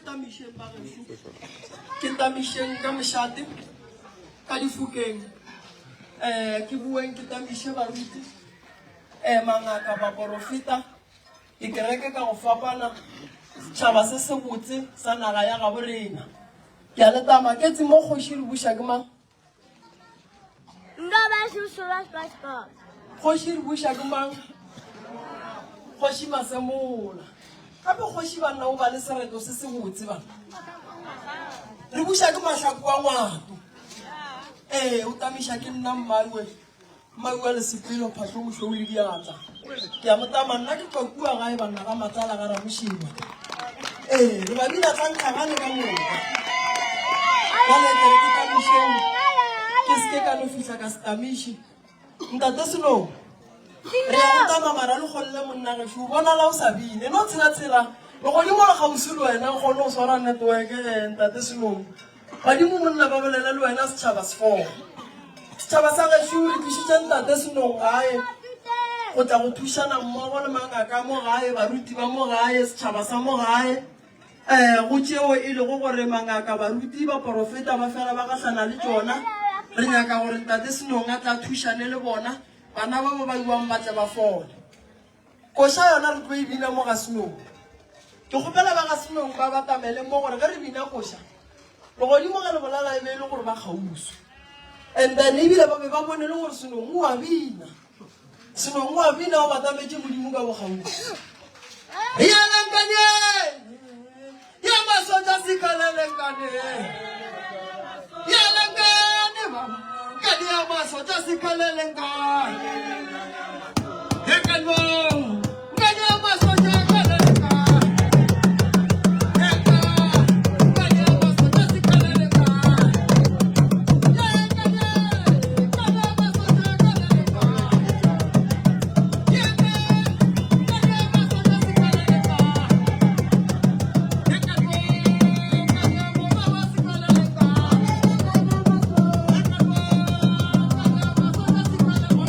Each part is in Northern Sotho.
tamišeng bagešo, ke tamišeng ka mošate, ka difokeng, um ke boeng ke tamiše baruti, um mangaka, baporofeta, dikereke ka go fapana, setšhaba se sebotse sa naga ya gabo rena. Ke a le tama, ke tse mo kgoši re buša ke mang? Kgoši re buša ke mang? Kgoši Masemola. Gape kgoši banna o ba le sereto se se botse bana. Re buša ke mahlaku wa ngwato. Ee, o tamiša ke nna mmawe. Mmawe wa lesepelo phahlo mošweu le diatla. Ke a mo tama nna ke tšwa kua gae banna ga matsala ga Ramošima. Ee, re ba bina tlankgagane ka moka. Bjale ke re ke tamišeng ke se ke ka no fihla ka se tamiše. Ntate Selong, re ya go tama mara le kgonne monna gešo o bonala o sa bine. No tshela-tshela legodimo le kgauswi le wena o kgone go swara network eh, ntate Selong. Badimo monna ba bolela le wena setšhaba se fola. Setšhaba sa gešo re tlišitše ntate Senong gae go tla go thušana mmogo le mangaka mo gae, baruti ba mo gae, setšhaba sa mo gae. Um go tšeo e lego gore mangaka, baruti, baporofeta ba fela ba gahlana le tšona. Re nyaka gore ntate Senong a tla thušane le bona, bana ba ba ba iwang ba tle ba fole. Koša yona re tlo e bina mo ga Senong. Ke kgopela ba ga Senong ba batamele mo gore ge re bina koša, legodimo ge le bolala e be e le gore ba kgauswi. And then ebile ba be ba bone le gore Senong o a bina. Senong o a bina o batametše Modimo ka bokgauswi. Yelenkane! Ya masoja sikalelenkane! Yelenkane baba! Kadi ya masoja sikalelenkane! Yekano! Kadi ya masoja kalelenkane! Yeka! Kadi ya masoja sikalelenkane! Yekane! Kadi ya masoja kalelenkane! Yeke! Kadi ya masoja sikalelenkane! Yekano! Kadi ya mama sikalelenkane! Yekano! Kadi ya masoja sikalelenkane!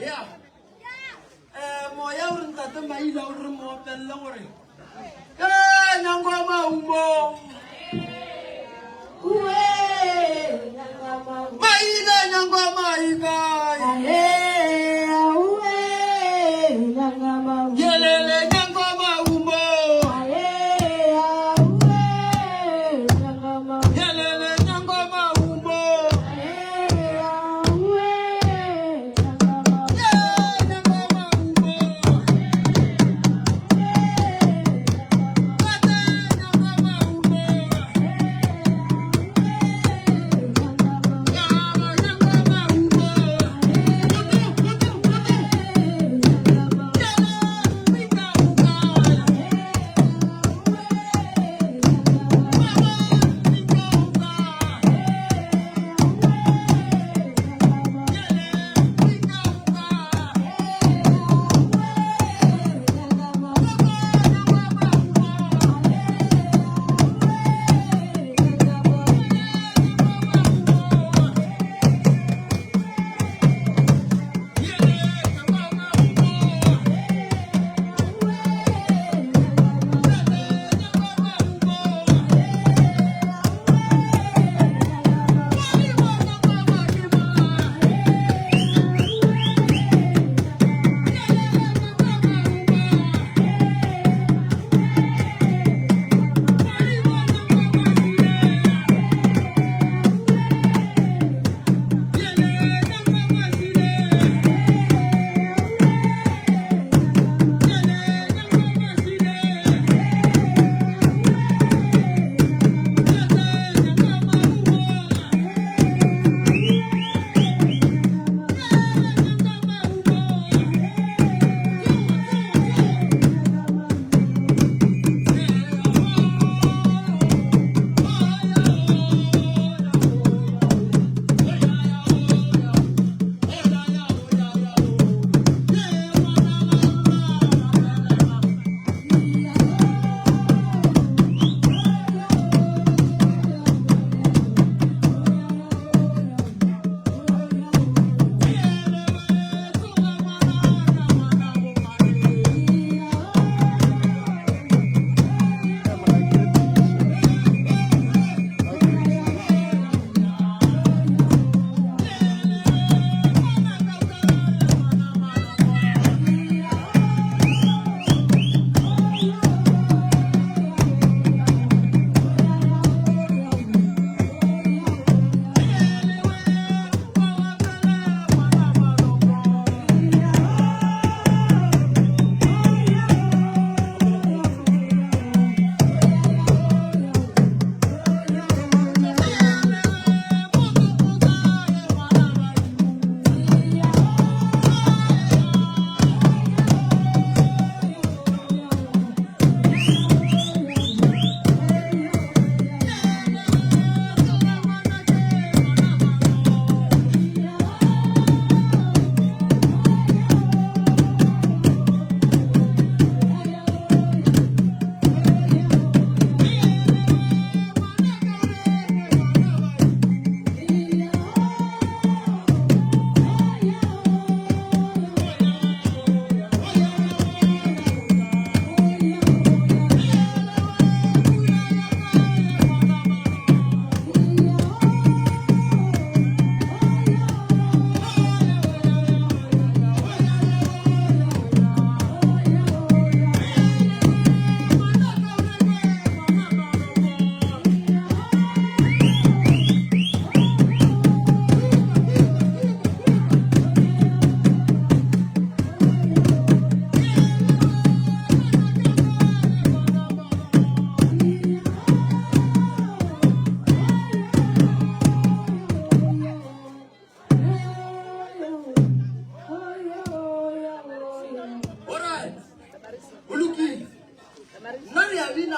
Yeah. Eh, moya o re ntate maila o re mo opelele gore e nyangwa maumo maila nyangwa maikae yelele nyangwa maumo yelele nyangwa maumo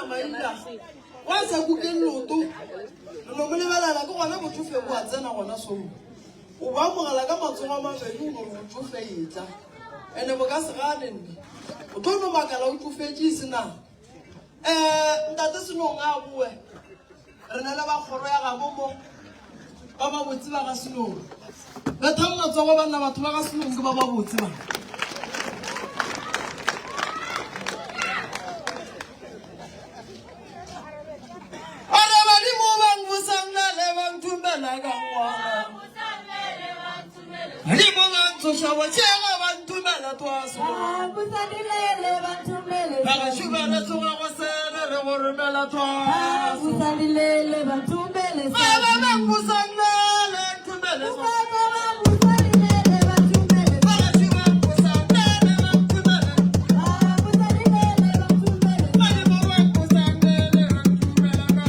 lebelela maina wa sa kukeng leoto re no mo lebelela ke gona botšofe bo a tsena gona soo o bo amogela ka matsogo a mabedi o no re botšofe etla ene bo ka se gane nne o tlo no makala o tšofetše e se na um ntate senong a boe Re na le ba kgoro ya gabo mo, ba ba botse ba ga Senong. Bethang matsogo banna, batho ba ga Senong ke ba ba botse ba. A re badimo ba nbosang lale ba nthumela ka ngwana. Badimo ba ntsoša bošego ba nthumela twaso. Bagašu ba re tsoga go sele re go romela twaso. Baba ba nbosang lale nthumele Bagašu ba nbosang lale ba nthumele. Badimo ba nbosang lale ba nthumela ka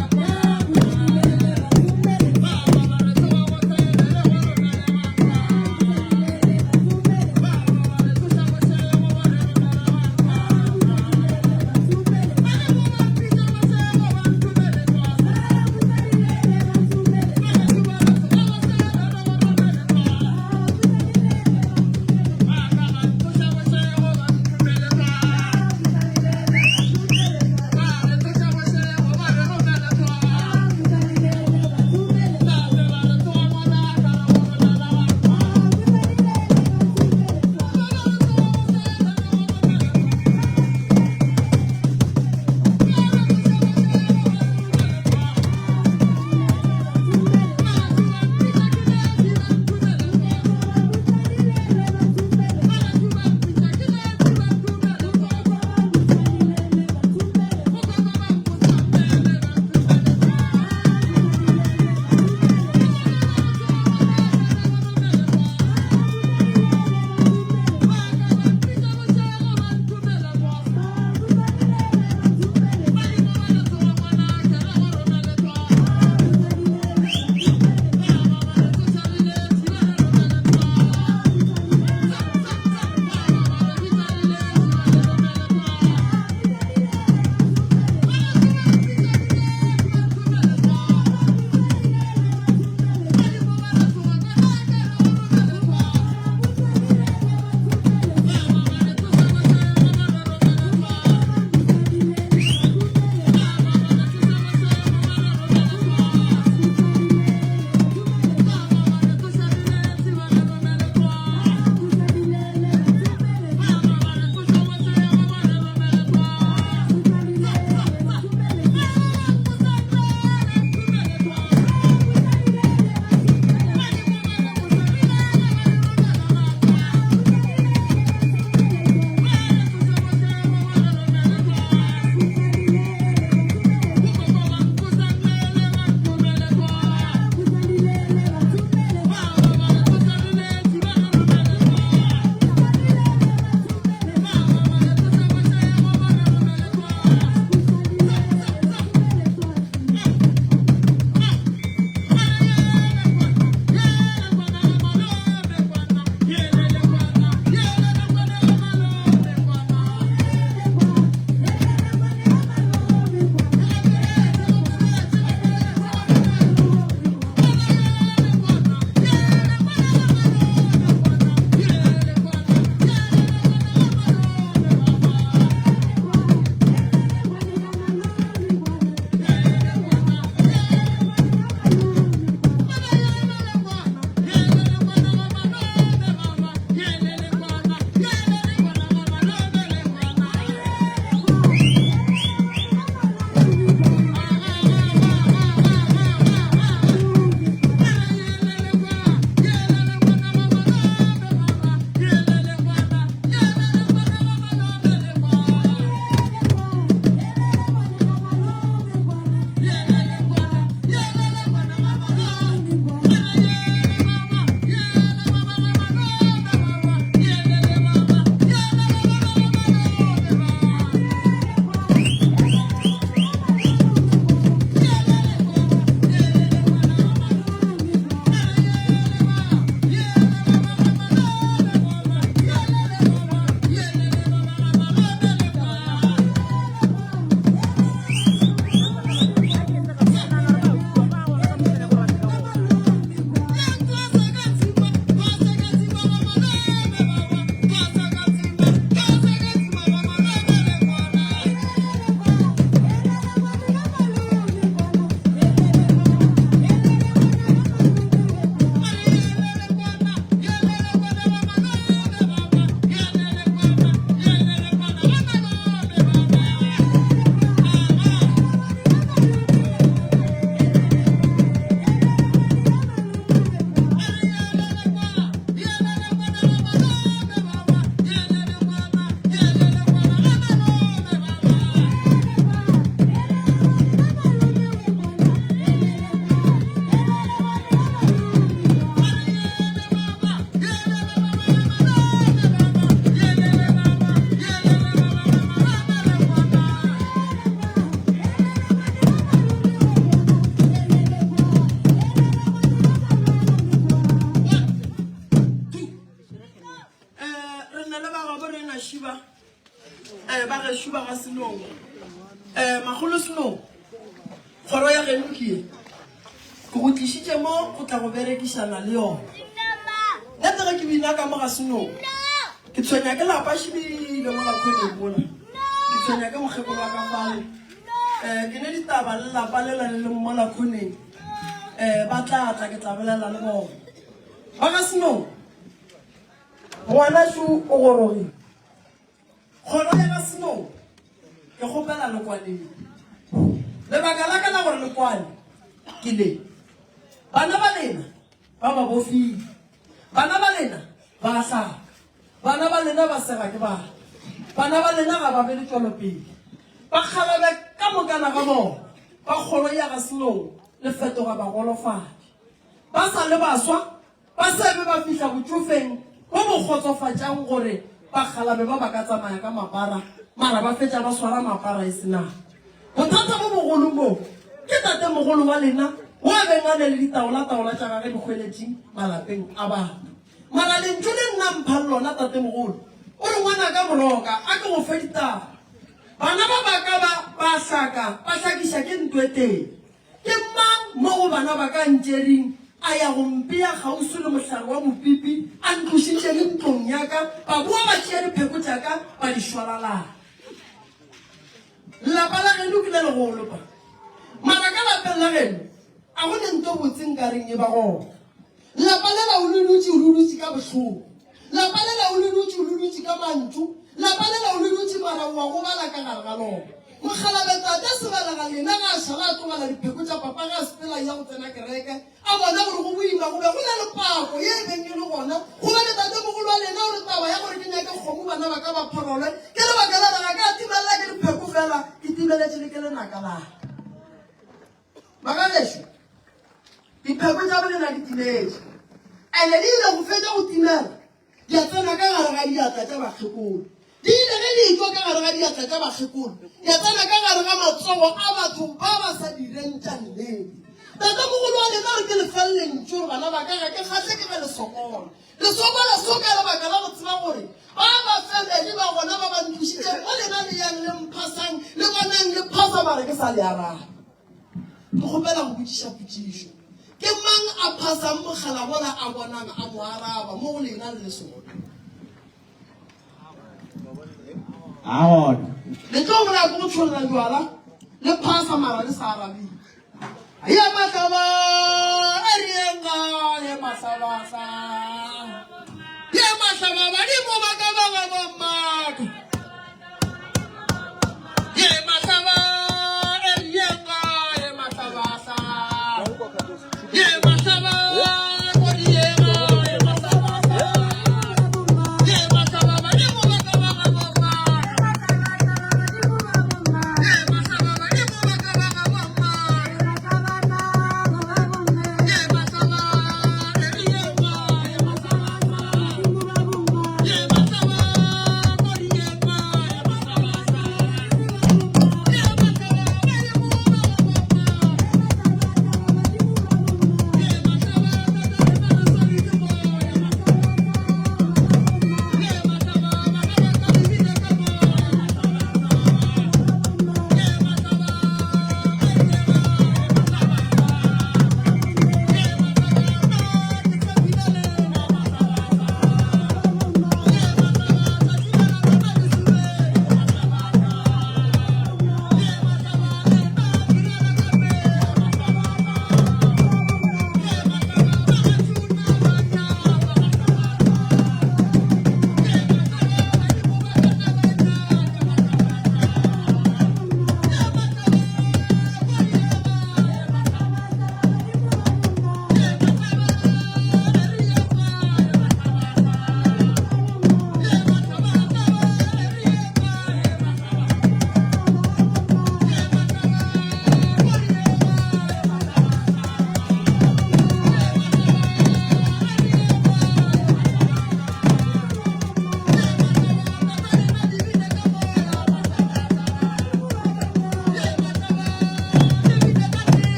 gabo rena šiba um ba gešo ba ga Senong. Um makgolo Senong, kgoro ya geno ke ye. Ke go tlišitše mo go tla go berekišana le yona. Nna tse ge ke bina ka mo ga Senong, ke tshwenya ke lapa šibile mo lakhoneng mola. Ke tshwenya ke mokgekolo wa ka fale. Um ke ne ditaba le lapa lela le leng mo lakhoneng. Um ba tla tla ke tla bolela le bona. Ba ga Senong, ngwanašu o gorogile. Kgoro ya ga Senong, ke kgopela le kwaneng. Lebaka la ka la gore le kwane ke le. Bana ba lena ba ba bofile. Bana ba lena ba a hlaka. Bana ba lena ba sega ke bana. Bana ba lena ga ba be le tšwelopele. Bakgalabe ka mokana ga bona ba kgoro ya ga Senong le fetoga bagolofadi. Ba sa le baswa Ba se be ba fihla botšofeng bo bo kgotsofatšang gore bakgalabe ba ba ka tsamaya ka mapara, mara ba fetša ba swara mapara e se nako. Bothata bo bogolo mo ke tatemogolo wa lena wo a beng a ne le ditaolataola tša gage di hweletše malapeng a batho. Mara lentšu le nna mphang lona tatemogolo o re ngwanaka Moroka a ke go fe ditaba. Bana ba baka ba ba hlaka ba hlakiša ke ntwe tee. Ke mang mo go bana ba ka ntšering a ya go mpea kgauswi le mohlare wa mopipi, a ntlošitše le ntlong ya ka, ba boa ba tšea dipheko tša ka ba di šwalalanya? Lapa la geno ke le legolo pa, mara ka lapeng la geno a go ne nto botse nkareng e ba gona. Lapa lela o le dutše o le dutše ka bohloko. Lapa lela o le dutše o le dutše ka mantšu. Lapa lela o le dutše mara o a gobala ka gare ga lona. Mokgalabje tate Sebelega lena ga a šala a tlogela dipheko tša papa ge a sepela a eya go tsena kereke, a bona gore go boima go be go na le pako ye e beng e le gona. Gobane tatemogolo wa lena o re taba ya gore ke nyake kgomo bana ba ka ba phorolwe ke lebaka la gore ga ka timelela ke dipheko fela, ke timeletše le ke lenaka la ka. Magagešo, dipheko tša bolena di timetše, ene di ile go fetša go timela, di a tsena ka gare ga diatla tša bakgekolo. Di ile ge di etšwa ka gare ga diatla tša bakgekolo, di a tsena ka gare ga matsogo a batho ba ba sa direng tša nnete. Tatemogolo wa lena o re ke le fe lentšu gore bana ba ka ga ke kgahle ke ge le sokola. Le sokola so ka lebaka la go tseba gore ba ba family ba gona ba ba ntlošitšeng mo lena le yang le mphasang le bonang le phasa mara ke sa le arabe. Ke kgopela go botšiša potšišo. Ke mang a phasang mogala mola a bonang a mo araba mo go lena le le sona? A gona. Le tlo bolaya ke go tšholla jwala le phasa mara le sa arabiwe. Ye mahlaba a re yeng gae mahlabahla. Ye mahlaba badimo ba ka ba ga bommaka. Ye mahlaba a re yeng gae mahlabahla. Ye mahlaba ko re yeng gae mahlabahla. Ye mahlaba badimo ba ka ba ga bommaka. Ye mahlaba badimo ba ka ba ga bommaka. Ye mahlaba a re yeng gae mahlaba.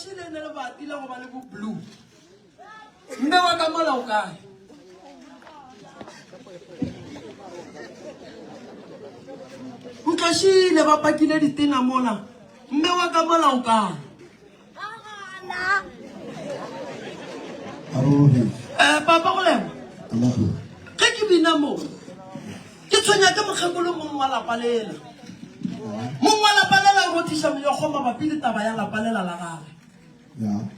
šile ne lebati la go ba le bo blue. Mme wa ka mola o kae? Ntlošile ba pakile ditena mola. Mme wa ka mola o kae? Eh, papa go lema. Ge ke bina mo, ke tshwenya ke mokgekolo mong wa lapa lela. Mong wa lapa lela o rothiša meokgo mabapi le taba ya lapa lela la gagwe.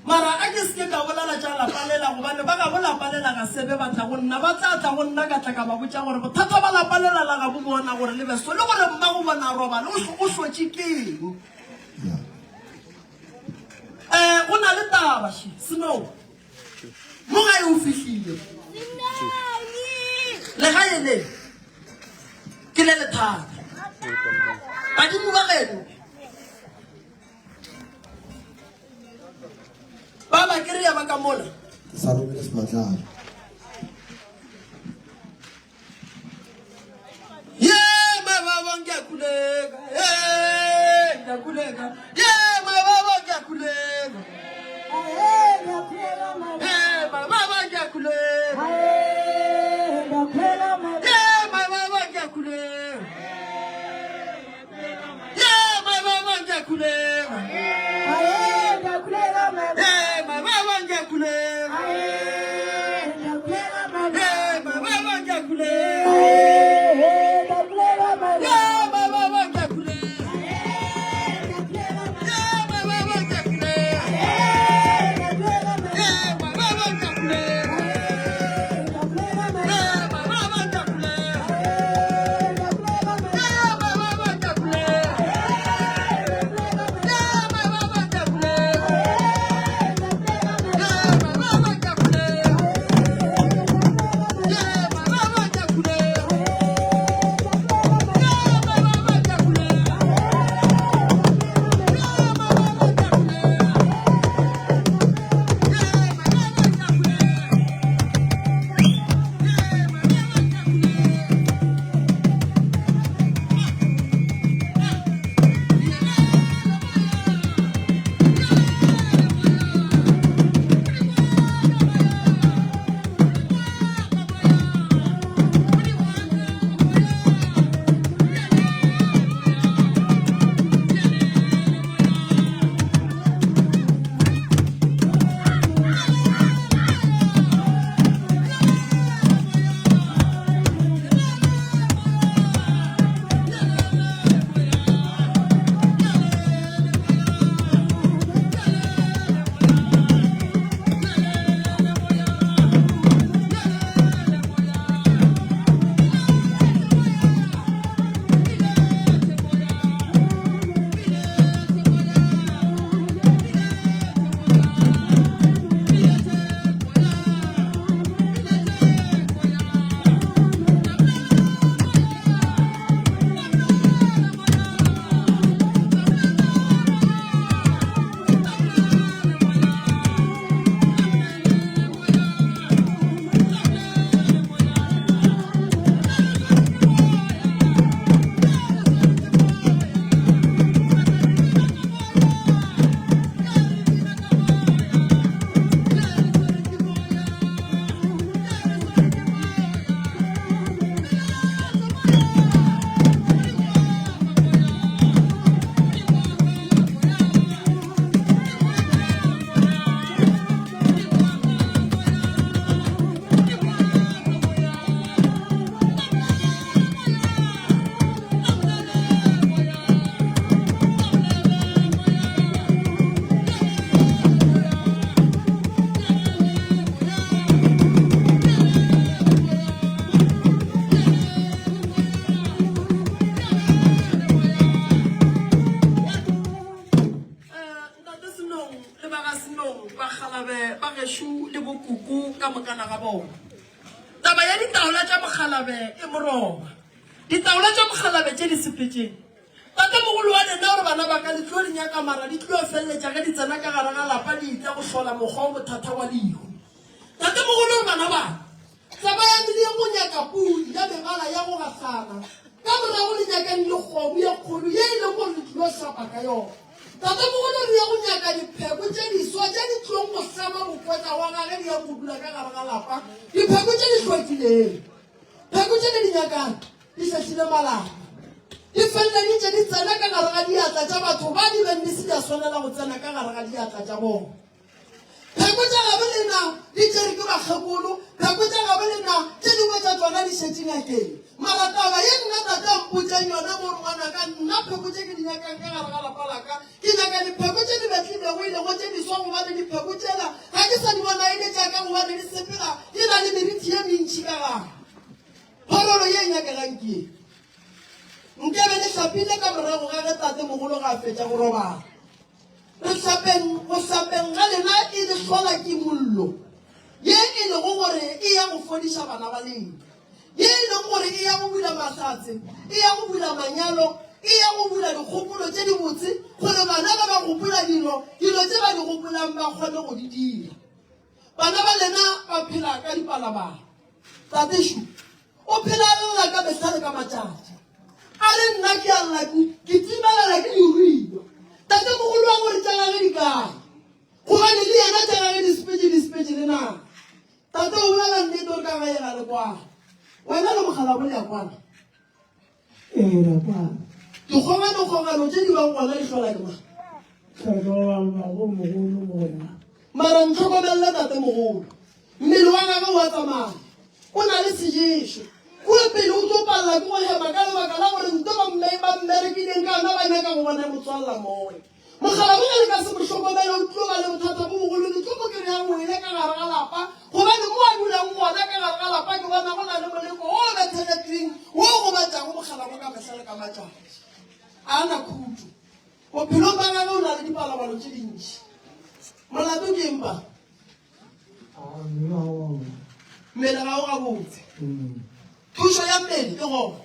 Mara a ke se ke ka bolela tša lapa lela, gobane ba gabo lapa lela ga se be ba tla go nna. Ba tla tla go nna ka tla ka ba botša gore bothata ba lapa lela la gabo bona gore le be so, le gore mmago bona a robale, o hlotše keng. Um go na le taba še, Snow. Mo gae o fihlile. Legae le ke le le thata. Badimo ba geno ba ba kry-a ba ka mola. Ke sa romile sematlana. Ye my baba ngiyakhuleka. Ye ngiyakhuleka. Ye my baba ngiyakhuleka. Ye my baba ngiyakhuleka. Ye my baba ngiyakhuleka. Ye my baba ngiyakhuleka. Ye my baba ngiyakhuleka. Ye my baba ngiyakhuleka. Ye my baba ngiyakhuleka. Ye my baba ngiyakhuleka. Ye my baba ngiyakhuleka. Ye my baba ngiyakhuleka. Ntate Senong le ba ga Senong, bakgalabe ba gešo le bokuku ka mokana ga bona. Taba ya ditaola tša mokgalabe e moroba. Ditaola tša mokgalabe tše di sepetšeng. Tatemogolo wa lena o re bana ba ka le tlo di nyaka mara di tlo feleletša ge di tsena ka gare ga lapa di etla go hlola mokgwa o bothata wa lehu. Tatemogolo o re bana ba ka tsamayang le ye go nyaka pudi ya mebala ya go gahlana ka morago le nyakeng le kgomo ye kgolo ye e lego gore le tlilo hlapa ka yona. Tatemogolo re ye go nyaka dipheko tše di. di yang go dula ka gare ga lapa, dipheko tše di hlwekilego. Pheko tše le di nyakang di hlahlile malapa. Di feleleditše di tsena ka gare ga diatla tša batho ba di beng di se di a swanela go tsena ka gare ga diatla tša bona. Pheko tša gabo lena di tšere ke bakgekolo, pheko tša gabo lena tše dingwe tša tšona di šetše ngakeng. Mara taba ye nna tate a mpotšang yona gore ngwanaka nna pheko tše ke di nyakang ka gare ga lapa la ka, ke nyaka dipheko tše di betlilwego e lego tše diswa gobane dipheko tšela ga ke sa di bona e le tša ka gobane di sepela di na le merithi ye mentši ka gare. Phororo ye e nyakegang ke ye. Nkabe le hlapile ka morago ga ge tatemogolo ga a fetša go robala. Re hlapeng, go hlapeng ga lena e le hlola kimollo ye e lego gore e ya go fodiša bana ba lena, ye e lego gore e ya go bula mahlatse, e ya go bula manyalo, e ya go bula dikgopolo tše dibotse, gore bana ba ba gopola dilo, dilo tše ba di gopolang ba kgone go di dira. Bana ba lena ba phela ka dipalabala. Tatešu o phela a lla ka mehla le ka matšatši. A re nna ke a lla ke timelela ke diruiwa. Tatemogolo wa gore tša gage di kae? Gobane le yena tša gage di sepetše di sepetše le naga. Tate o bolela nnete gore ka gae ga le kwana. Wena le mokgalabo le a kwana? Ee, re a kwana. Dikgoganokgogano tše di bang gona di hlola ke mang? Hlola ke ba bangwe ba bo mogolo mo go nna. Mara ntlhokomelele tatemogolo. Mmele wa gagwe o a tsamaya. O na le seješo. Kua pele o tlo palela ke go hema ka lebaka la gore nto ba mme ba mmerekileng ka yona ba nyaka go bona e mo tswalela moya. Mokgalabje ge le ka se mo hlokomele o tlo ba le bothata bo bogolo le tlo mo kry-a wele ka gare ga lapa gobane mo a dulang gona ka gare ga lapa ke bona go na le moleko wo o betheletšweng wo o gobatšago mokgalabje ka mehla le ka matšatši. A na khutšo. Bophelong ba gagwe o na le dipalopalo tše dintši. Molato ke eng pa? Mmele ga o gabotse. Thušo ya mmele e gona.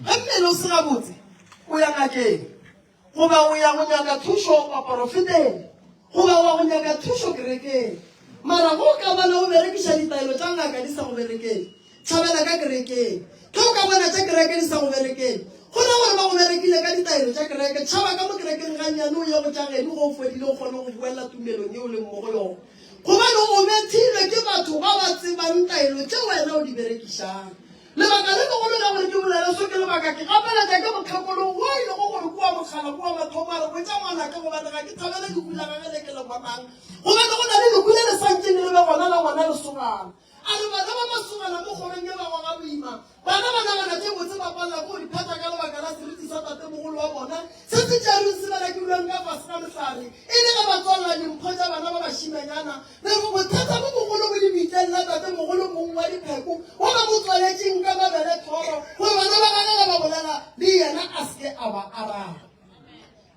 Ge mmele o se gabotse, o ya ngakeng goba o ya go nyaka thušo baporofeteng goba wa go nyaka thušo kerekeng. Mara ge o ka bona o berekiša ditaelo tša ngaka di sa go berekele, tšhabela ka kerekeng. Ge o ka bona tša kereke di sa go berekele, go ra gore ba go berekile ka ditaelo tša kereke. Tšhaba ka mo kerekeng gannyane o ye go tša geno ge o fodile o kgone go boela tumelong ye o leng mo go yona. Gobane o bethilwe ke batho ba ba tsebang taelo tše wena o di berekišang. Lebaka le legolo la gore ke bolele so ke lebaka ke gapeletša ke mokgekolo wo e lego gore kua mogala kua mathomo a re botša ngwanaka gobane ga ke thabele lehu la gage le ke le bonang gobane go na le lehu le le santšeng le be gona la ngwana lesogana. A re bana ba masogana mo kgorong ye ba goga boima. Bana ba nagana tše botse ba palela ke go di phetha ka lebaka la seriti sa tatemogolo wa bona se se tšerweng se belekilweng ka fase ga mohlare e le ge ba tswalela dimpho tša bana ba bašimanyana. Re re bothata bo bogolo bo lebitleng la tatemogolo mong wa dipheko wo ba mo tswaletšeng ka mabele thoro gore bana ba gagwe ge ba bolela le yena a se ke a ba araba.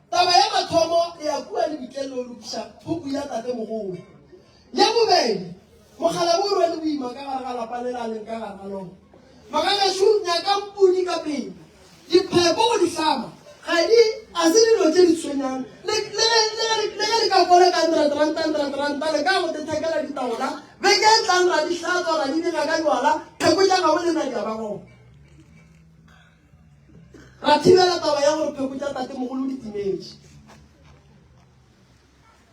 Taba ya mathomo le ya kua lebitleng le o lokiša puku ya tatemogolo. Ya bobedi, mokgalabje o rwele boima ka gare ga lapa le la leng ka gare ga lona. Magagešo, nyakang pudi ka pele. Dipheko go di hlama ga di a se dilo tše di tshwenyang. Le le ge le ge le ge le ka kole ka hundred ranta hundred ranta le ka go tethekela ditaola beke e tlang ra di hlatswa ra di dira ka jwala pheko tša gabo lena di a ba gona. Ra thibela taba ya gore pheko tša tatemogolo di timetše.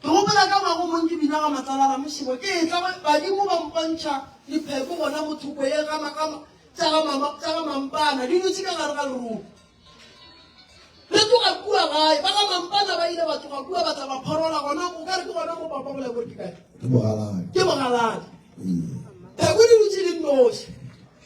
Ke gopola ka ngwaga o mong ke bina ga Matlala Ramošebo ke etla badimo ba mpontšha dipheko gona mo thoko ye ga ga tša ga mama tša ga Mampana di dutše ka gare ga lerope. Re tloga kua gae ba ga Mampana ba ile ba tloga kua ba tla ba phorola gona o ka re ke gona mo papa bolela gore ke kae? Ke Bogaladi. Ke Bogaladi. Pheko di dutše di nnoši.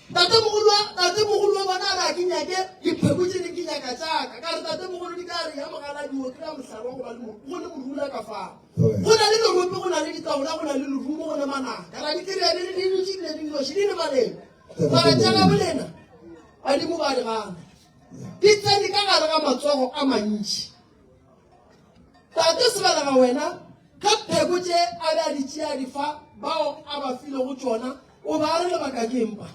Tatemogolo wa tatemogolo wa bona a re a ke nyake dipheko tše di ke nyaka tšaka ka re tatemogolo di ka re ya mogaladi o kry-a mohlare wa go ba le go le morula ka fao go na le lerope go na le ditaola go na le lerumo go ne manaka ra di kry-a di di dutše dile di nnoši di le maleng mara tša gabo lena badimo ba di gana di tsene ka gare ga matsogo a mantši Tate Sebelega wena, ge pheko tše a be a di tšea di fa bao a ba filego tšona, o ba a re lebaka ke eng pa?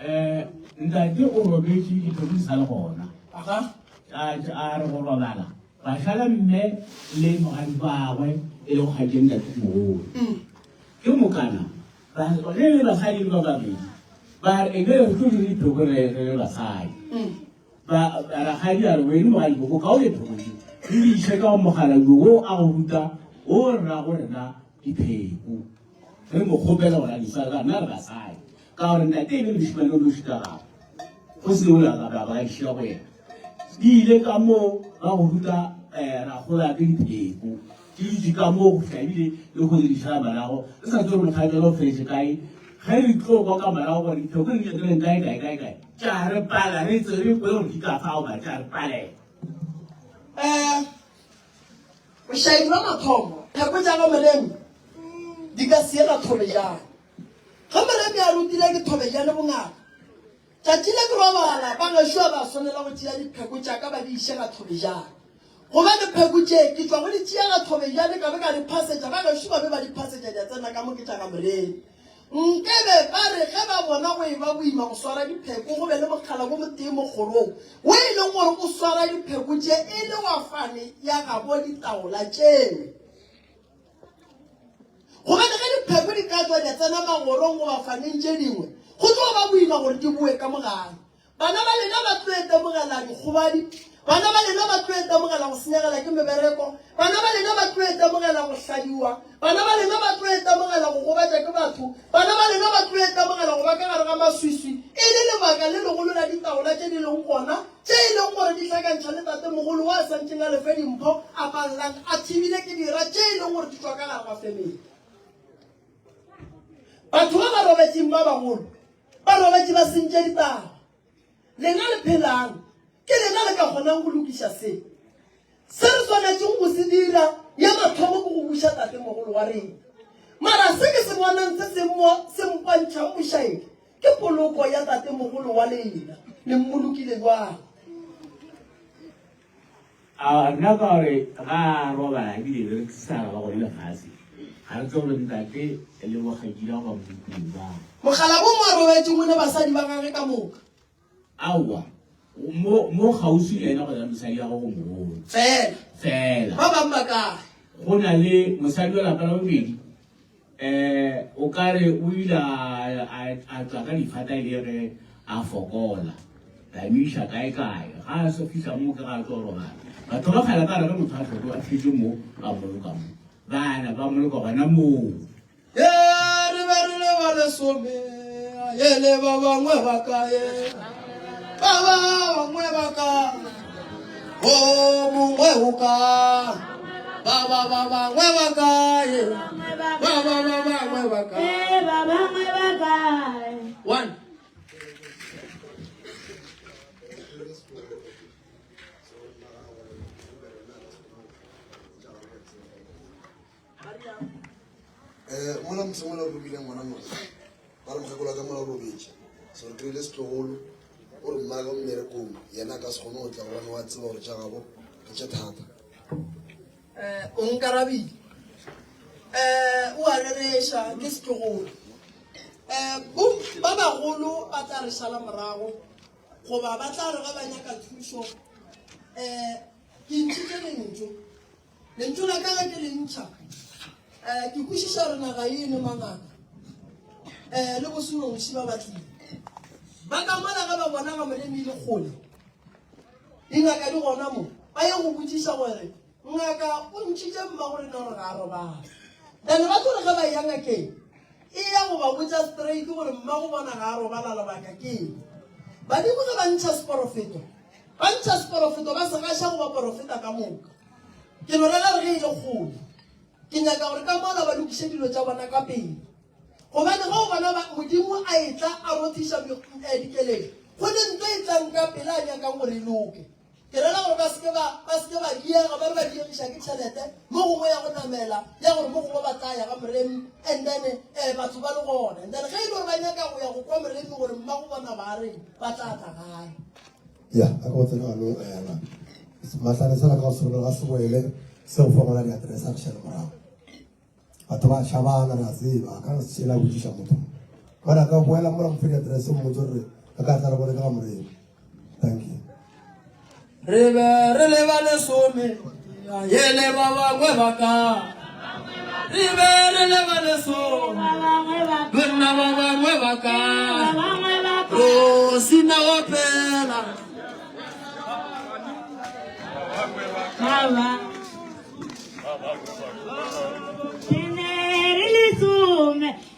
Eh, ntate o robetše dipheko di sa le gona. Aga. A a re go robala, ba šala mme le mogadipagwe e lego kgaetšedi ntatemogolo. Ke mokana ba ge e le basadi le ba babedi ba re e be re tlo dire dipheko re re le basadi. Ba rakgadi a re wene mogadi go kaone pheko tše re di iše ka go mokgalabje wo a go ruta wo rrago rena dipheko. Re mo kgopela gore a di sware ka nna re basadi. Ka gore ntate e le mošemane o noši ka gago. Go se yola ka ba ba iša go yena. Di ile ka moo ba go ruta um rakgolo ke dipheko. Di dutše ka moo go fihla ebile le go di šala morago. Re sa tsebe gore mokgalabje o feletše kae. Ge re tlo kwa ka morago gore dipheko di nyakeleng kae kae kae kae. Tša re pala re tse re kwe gore di ka fao ba tša re palela. Um bošaedi ba mathomo pheko tša ga Moremi di ka se ye ga Thobejane. Ge Moremi a rutile ke Thobejane bongaka, tšatši le ke robala ba gešo a ba swanela go tšea dipheko tša ka ba di iše ga Thobejane. Gobane pheko tše ke tšwa go di tšea ga Thobejane ka be ka di phasetša ba gešo ba be ba di phasetša di a tsena ka mo ke tša ga Moremi. Nkebe ba re ge ba bona go eba boima go swara dipheko go be le mokgala wo motee mo kgorong wo e leng gore o swara dipheko tše e le wa fane ya gabo ditaola tšeo. Gobane ge dipheko di ka tšwa di tsena magorong goba faneng tše dingwe, go tlo ba boima gore di boe ka mo gae. Bana ba lena ba tlo itemogela dikgobadi, bana ba lena ba tlo itemogela go senyegela ke mebereko, bana ba lena ba tlo itemogela go hladiwa, bana ba lena ba tlo itemogela go gobatša ke batho, bana ba lena ba tlo itemogela go ba ka gare ga maswiswi e le lebaka le legolo la ditaola tše di leng gona tše e leng gore di hlakantšha le tatemogolo wa a santšeng a lefe dimpho a palelang a thibile ke dira tše e leng gore di tšwa ka gare ga family. Batho ba ba robetšeng ba bagolo Ba robetše ba sentše ditaba. Lena le phelang, ke lena le ka kgonang go lokiša se. Se re swanetšego go se dira, ya mathomo ke go buša tatemogolo wa rena. Mara se ke se bonang se se mo se mpontšhang bošaedi ke poloko ya tatemogolo wa lena. Le mmolokile bjang? A nna ka gore ga a robala ebile re sa ba gone lefase ga re tsebe gore ntate le bokgaetšedi ba mokung ba Mokgalabo mo a robetše mo ne basadi ba gage ka moka. Aowa, mo mo kgauswi le yena go na le mosadi wa gagwe mogolo. Fela. Fela. Ba bang ba kae? Go na le mosadi wa lapa la bobedi. Eh, o ka re o ile a tšwa ka difata e le ge a fokola. Ra mo iša kae kae. Ga a so fihla mo ke ga a tlo robala. Batho ba kgale ka re ge motho a hloko a fetše mo ba mmoloka mo. Bana ba mmoloka gona moo. Ye re be re le ba lesome, ye le ba bangwe ba kae? Ba bangwe ba kae? O mongwe o kae? Ba ba ba bangwe ba kae? Ba ba ba bangwe ba kae? Ba bangwe ba kae? One. Eh, mola motho mola o romile ngwana mola ba re mokgekolo wa ka mola o robetše so re kry-ile setlogolo o re mmaka o mmerekong yena a ka se kgone go tla gobane wa tseba gore tša gabo ke tše thata. Eh, o nkarabile. Eh, o a rereša ke setlogolo. Eh, bo ba bagolo ba tla re šala morago goba ba tla re ge ba nyaka thušo. Eh, ke ntšhitše lentšu. Lentšu la ka ge ke le ntšha, um ke kwešiša gore naga ye e ne mangaka um le bosenongši ba batlile. Ba ka mola ge ba bona ga Moremi e le kgole, dingaka di gona mo, ba ye go botšiša gore ngaka o ntšhitše mmagorena gore ga a robala. Then ba tlo re ge ba eya ngakeng, e ya go ba botša straight gore mmago bona ga a robala lebaka ke eng. Badimo ge ba ntšha seporofeto, Ba ntšha seporofeto ba se gaša go baporofeta ka moka. Ke no rera re ge e le kgole. Ke nyaka gore ka mola ba lokiše dilo tša bona ka pele. Gobane ge o bona ba, Modimo a etla a rothiša eh, dikeledi, go ne nto e tlang ka pele a nyakang gore e loke. Ke rera gore ba seke ba, ba seke ba diega, ba re ba diegiša ke tšhelete, mo gongwe ya go namela, ya gore mo gongwe ba tla ya ga Moremi, and then eh, batho ba le gona. And then ge e le gore ba nyaka go ya go kwa Moremi gore mmago bona ba reng, ba tla tla gae. Ya, a ka go tsena ganong a yana. Mahlare sela ka go se romela ga se boele se go fa ngwana di-address a re šale morago. Batho ba šabana re a tseba, a ka se šele a botšiša motho. Gona ka boela mola mo fe di-address o mmotse gore re ka tla re bone ka ga morena. Thank you. Re be re le ba lesome, ye le ba bangwe ba ka. Re be re le ba lesome, banna ba bangwe ba ka. Rosina opela. Re ne re le some.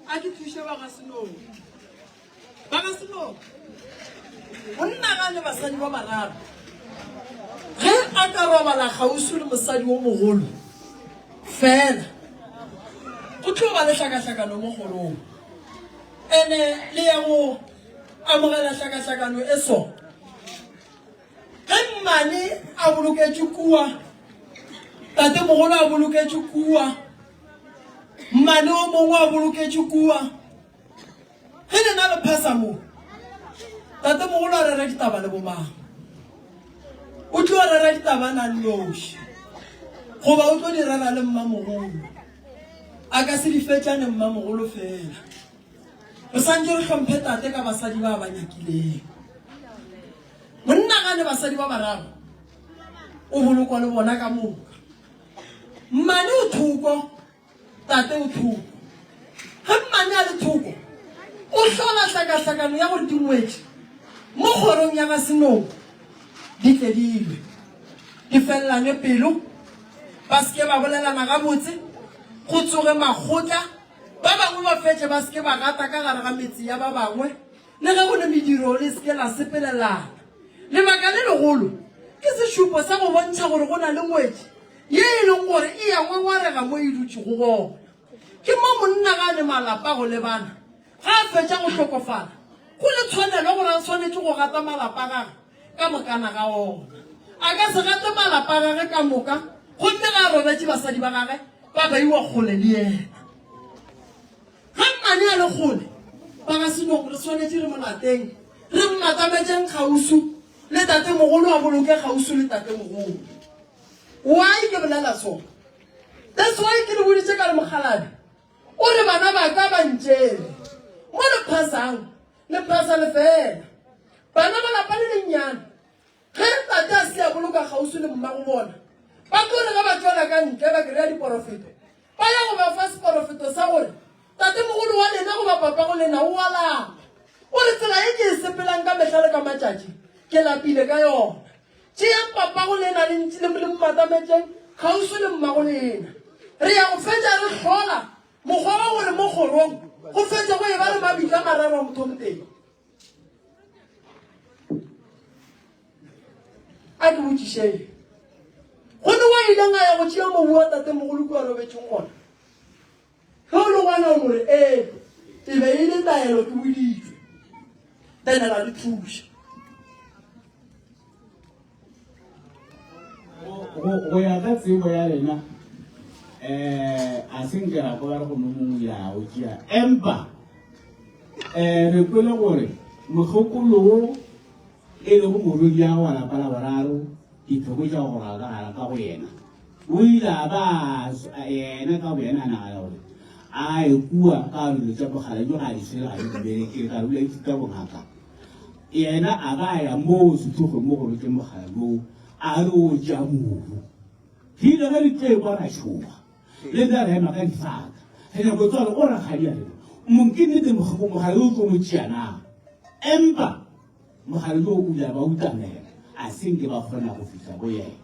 A ke thuše ba ga Senong. Ba ga Senong. Monna ga le basadi ba bararo. Ge a ka robala kgauswi le mosadi wo mogolo fela, go tlo ba le hlakahlakano mo kgorong. Ene le ya go amogela hlakahlakano e so. Ge mmane a boloketšwe kua, tatemogolo a boloketšwe kua, mmane o mongwe a boloketšwe kua, ge lena le phasa mo, tatemogolo a rera ditaba le bomang? O tlo rera ditaba na nnoši goba o tlo di rera le mmamogolo? A ka se di fetšane mmamogolo fela. Re santše re hlomphe tate ka basadi ba ba nyakileng. Monna ga ne basadi ba bararo, o bolokwa le bona ka moka. Mmane o thoko, tate o thoko. Ge mmane a le thoko, o hlola hlakahlakano ya gore dingwetši mo kgorong ya ga Senoko di tle di lwe, di felelane pelo, ba se ke ba bolelana gabotse, go tsoge makgotla, ba bangwe ba fetše ba se ke ba gata ka gare ga metse ya ba bangwe. Le ge go le mediro, le se ke la sepelelana. Lebaka le legolo ke sešupo sa go bontšha gore go na le ngwetši ye e leng gore e ya ngwangwarega mo e dutšego gona. Ke mo monna ga a ne malapa go lebana, ga a fetša go hlokofala, go le tshwanelo gore a swanetše go gata malapa a gagwe ka mokana ga ona. A ka se gate malapa a gagwe ka moka gomme ga a robetše basadi ba gagwe ba beiwa kgole le yena. Ge mmane a le kgole, ba ga Senong re swanetše re mo lateng, re mmatametšeng kgauswi le tatemogolo, a boloke kgauswi le tatemogolo. Why ke bolela so? That's why ke le boditše ka re mokgalabje o re bana ba ka ba ntšere mo le phasang, le phasa lefeela. Bana ba lapa le lennyane Ge tate a se a boloka kgauswi le mmago bona, ba tlo re ge ba tšwela ka ntle ba kry-a diporofeto, ba ya go ba fa seporofeto sa gore, Tatemogolo wa lena goba papago lena o a lapa. O re, Tsela ye ke e sepelang ka mehla le ka matšatši, ke lapile ka yona. Tšeang papago lena le le mmatametšeng kgauswi le mmago lena. Re ya go fetša re hlola mokgwa wa gore mo kgorong go fetše go eba le mabitla mararo a mothomotee. A ke botšišeng, go ne wa ileng a ya go tšea mobu wa tatemogolo kua robetšeng gona? Ge o le gona o no re, Ee, e be e le taelo ke boditšwe. Then ra le thuša. Go ya ka tsebo ya lena, um a se nke ra kwa ba re go no mongwe ya o tšea, empa um re kwele gore mokgekolo wo e lego morwedi ya wa lapa la boraro ditlhoko tša go goroga ka gara ka go yena, o ile a ba yena ka boyena a nagana gore a ye kua ka dilo tša bogala jo ga di swele ga di dumelekele ka rula ithuta bongaka. Yena a ba a ya moo sethokgweng mo go rotšeng mogala yoo, a re o tšea mobu. Re ile ge re tlo ekwa ra tšhoga, le nna ra ema ka difaka, re nyako tseba gore o rakgadi a rena mong ke nnete mogala yo o tlo mo tšea na. Empa mogala yoo o ile a ba utamela, a se nke ba kgona go fihla go yena.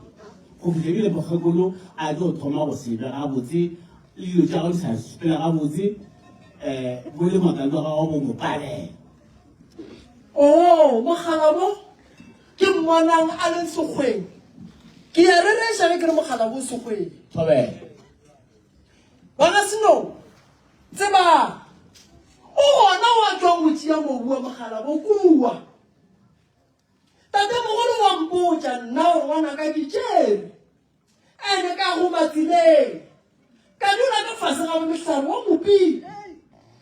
Go fihla ebile mokgekolo a tlo thoma go se be gabotse, le dilo tša gagwe di sa sepela gabotse, um bo le ngaka jwa gagwe bo mo palela. Oo, mogala wo ke mmonang a leng sekgweng. Ke ya rereša ge ke re mogala wo sekgweng. Thobela. Ba ga Senong, tsebang, o gona wa tšwang go tšea mobu wa mogala bo kua. Tatemogolo wa mpotša nna gore ngwanaka ke tšere. Ene ka goma tseleng, ka dula ka fase ga mohlare wa mopile.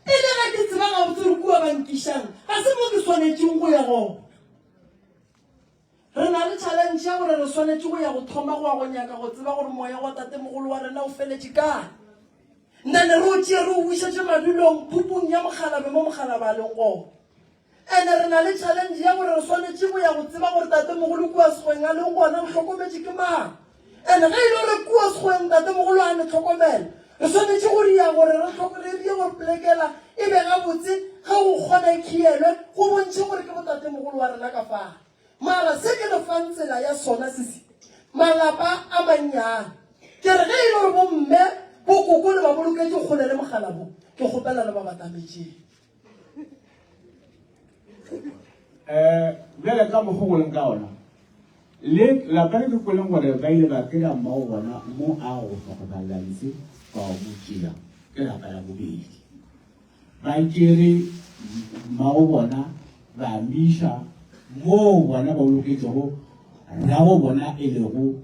E le ge ke tseba gabotse gore kua ba nkišang ga se mo ke swanetšeng go ya gona. Re na le challenge ya gore re swanetše go ya go thoma go ya go nyaka go tseba gore moya wa tatemogolo wa rena o feletše kae. Nna ne re o tšee re o bušetše madulong phupung ya mokgalabe mo mokgalaba a leng gona. Ene re na le challenge ya gore re swanetše go ya go tseba gore tatemogolo kua sekgweng a leng gona o hlokometše ke mang. Ene ge e le gore kua sekgweng tatemogolo a ne tlhokomela, re swanetše go ria gore re re rie gore polekela e be gabotse ge go kgona e khielwe go bontšhe gore ke botatemogolo wa rena ka fale. Mara se ke le fang tsela ya sona se se malapa a mannyane. Ke re ge e le gore bomme, bokoko le ba boloketše kgole le mogala. mogala bo, ke kgopela le ba batametšeng. Um bjale ka mokgwa go leng ka ona le lapa le ke kweleng gore ba ile ba kry-a mmago bona mo a go hlokofalela ntshe ba mo tšea ke lapa la bobedi ba tšere mmago bona ba miša moo bona ba boloketšego rago bona e lego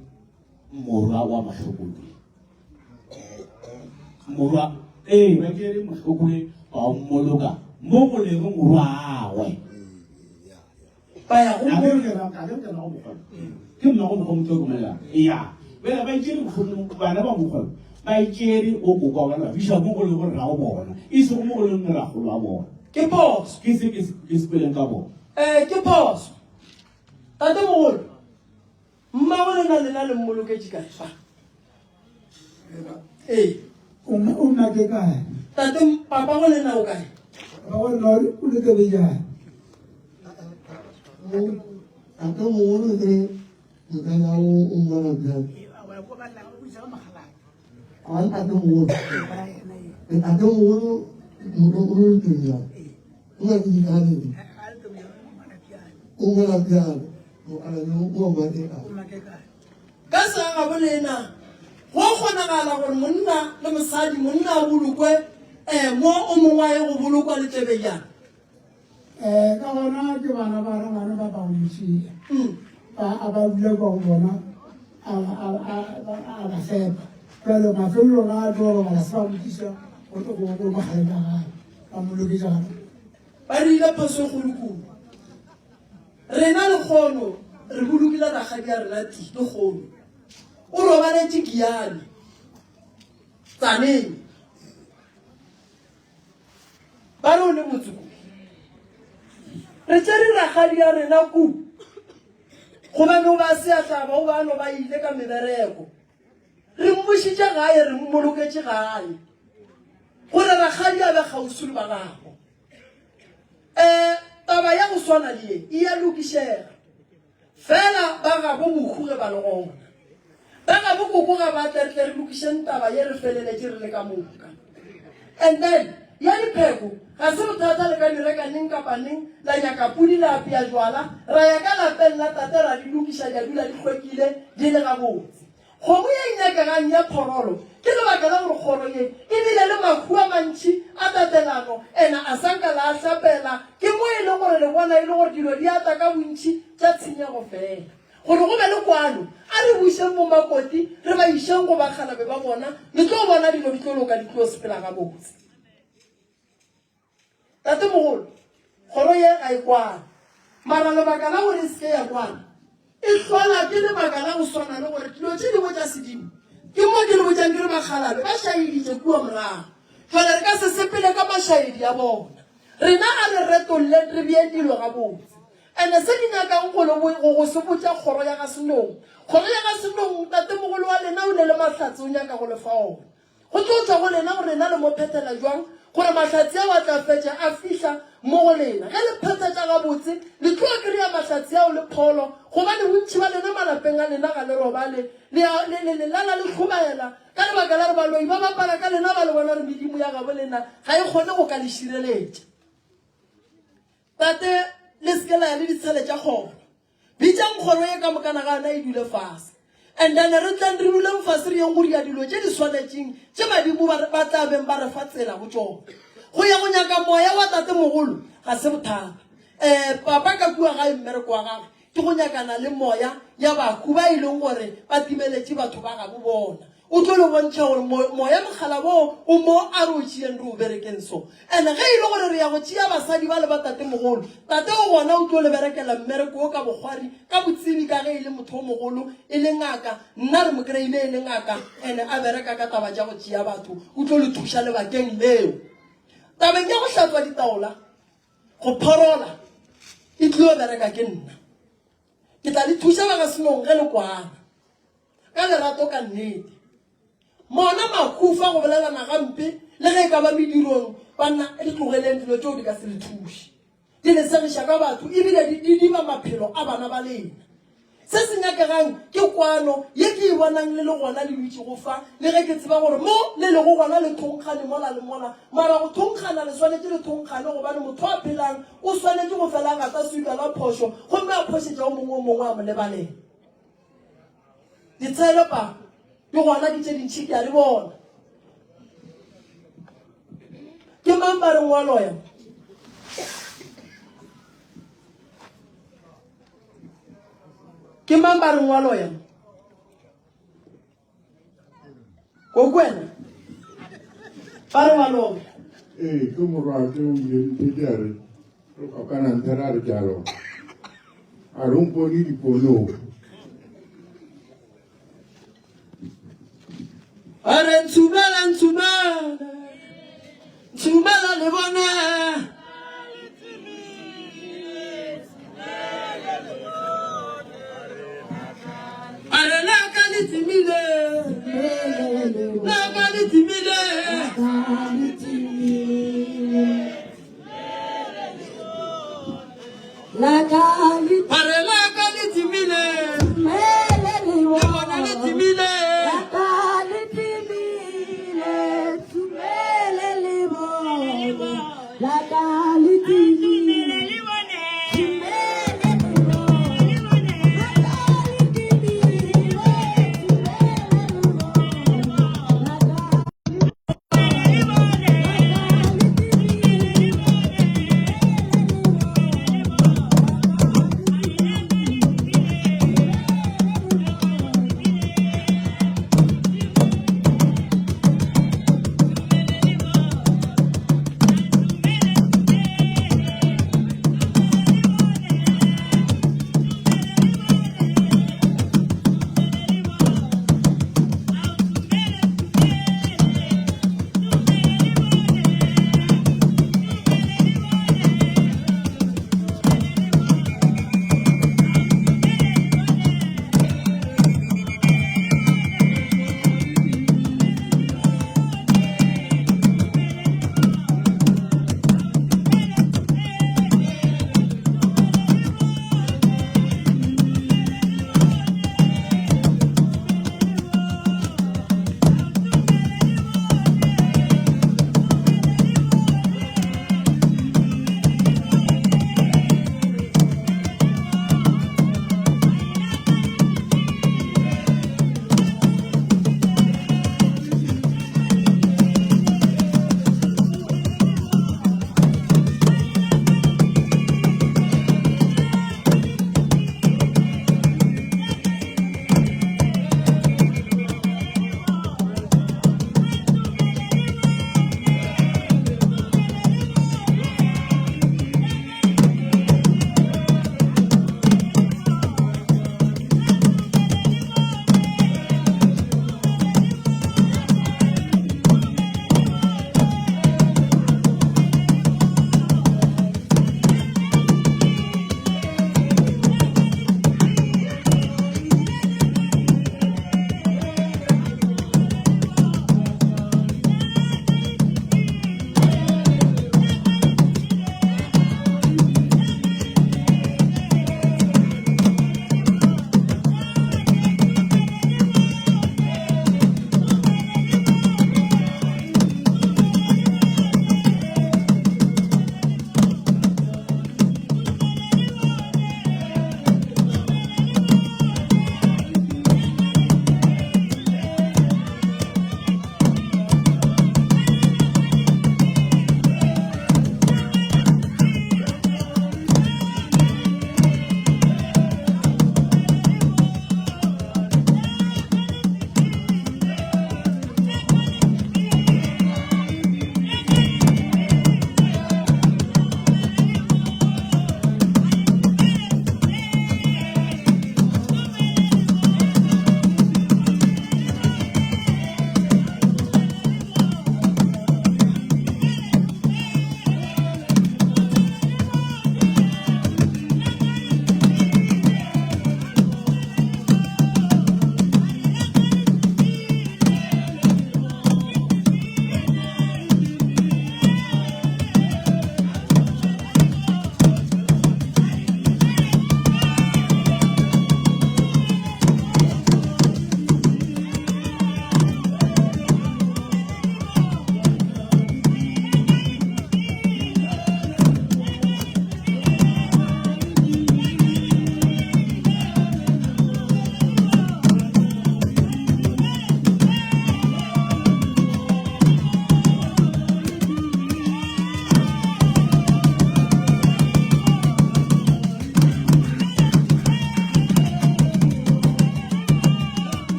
morwa wa mohlokodi morwa ee ba tšere mohlokodi ba mmoloka mo go lego morwagwe Ba ya go ke mmago mokgwa motho romelela ya bjale ba itšere bana ba mokgwa ba itšere o koko wa bona ba fiša mo go lego rrago bona e sego mo go leng rragolo wa bona ke phoso ke se ke se kweleng ka bona um ke phoso tatemogolo Mmago lena lena le mmoloketše kae fa? Ee. O nna ke kae? Tate papa go lena o kae? Papa go lena o le tebejane. Tate mogolo ke mokana o mmona bjang? A ntate mogolo. Ntate mogolo o le tebejane. O na le dikaleng. O mmona bjang? Ka sa gabo lena, go a kgonagala gore monna le mosadi, monna a bolokwe um mo o mongwe a ye go bolokwa letlebejana. Um ka gona ke bana ba rangwane ba ba mošea ba a ba dula kwa go bona a ba fepa jalo mafelelong a tlo robala se ba motisa go magaleng a gae ba moloketša gana Ba dirile phoso e kgolo kudu. Rena lekgono re bolokile rakgadi ya rena ti lekgono. O robaletše Giyani Tsaneng. Ba re o le motse ku. Re tšere rakgadi ya rena ku. Gobane o ba se a hlaba o ba no ba ile ka mebereko. Re mmušitše gae re mmoloketše gae. Gore rakgadi a be kgauswi le ba gabo. Um taba ya go swana le ye e ya lokišega. Fela ba gabo mohu ge ba le gona. Ba gabo koko ga ba tle re tle re lokišeng taba ye re feleletše re le ka moka. And then ya dipheko ga se bothata le ka di reka neng kapa neng la nyaka pudi la apea jwala ra ya ka lapeng la tate ra di lokiša di a dula di hlwekile di le gabotse. Kgomo ye e nyakegang ya phorolo ke lebaka la gore kgoro ye e bile le mahu a mantši a tatelano ena a sa nka la a hlapela ke mo e leng gore le bona e le gore dilo di ata ka bontši tša tshenyego fela. Gore go be le kwano a re bušeng bomakoti re ba išeng go bakgalabe ba bona le tlo bona dilo di tlo loka di tlo sepela gabotse. Tatemogolo, kgoro ye ga e kwane. Mara lebaka la gore e se ke ya kwana e hlola ke lebaka la go swana le gore dilo tše dingwe tša sedimo ke mo ke le botšang ke re bakgalabe ba šaeditše kua morago. Jwale re ka se sepele ka mašaedi a bona. Rena a re retolleng re bee dilo gabotse. Ene se ke nyakang go le go go se botša kgoro ya ga Senong, kgoro ya ga Senong, tatemogolo wa lena o ne le mahlatse o nyaka go le fa ona. Go tlo tšwa go lena gore lena le mo phethela bjang, gore mahlatse ao a tla fetša a fihla mo go lena. Ge le phethetša gabotse, le tlo kry-a mahlatse ao le pholo, gobane bontši ba lena malapeng a lena ga le robale, le, le, le, le lala le hlobaela ka lebaka la gore baloi ba bapala ka lena, ba le bona gore medimo ya gabo lena ga e kgone go ka le šireletša. Tate, le se ke la ya le ditshele tša kgoro. Bitšang kgoro ye ka mokana ga yona e dule fase. And then re tleng re duleng fase re yeng go dira dilo tše di swanetšeng tše badimo ba, ba tla beng ba re fa tsela go tšona. Go ya go nyaka moya wa tatemogolo ga se bothata. Um papa ka kua gae mmereko wa gagwe ke go nyakana le moya ya bahu ba e leng gore ba timeletše batho ba gabo bona. O tlo le bontšha gore moya mokgalabo wo o mo a re o tšeeng re o berekeng so. And ge e le gore re ya go tšea basadi ba le ba tatemogolo, tate o gona o tlo le berekela mmereko wo ka bokgwari, ka botsebi ka ge e le motho o mogolo, e le ngaka. Nna re mo kry-ile e le ngaka and a bereka ka taba tša go tšea batho. O tlo le thuša lebakeng leo. Tabeng ya go hlatswa ditaola, go phorola, e tlilo bereka ke nna. Ke tla le thuša ba ga Senong ge le kwana. Ka lerato ka nnete. Mona mahufa go bolelana gampe le ge e ka ba medirong, banna di tlogeleng dilo tšeo di ka se le thuše. Di le segiša ka batho ebile di diba maphelo a bana ba lena. Se se nyakegang ke kwano ye ke e bonang le le gona le dutšego fa, le ge ke tseba gore mo le lego gona le thonkgane mola le mola. Mara go thonkgana le swanetše le thonkgane gobane motho a phelang o swanetše go fela a gata swika la phošo gomme a phošetša o mongwe o mongwe a mo lebalela. Ditshelo pa di gona ke tše dintši ke a di bona. Ke mang ba reng wa loya? Ke mang ba reng wa loya? Koko wena ba re wa loya. Ee, ke morwake o ile nthete a re re kopana nthe ra re ke a loya. A re o mpone diponong. A re ntshumela ntshumela ntshumela le bone. A re la ka le timile la ka le timile. A re la ka le timile le bona le timile.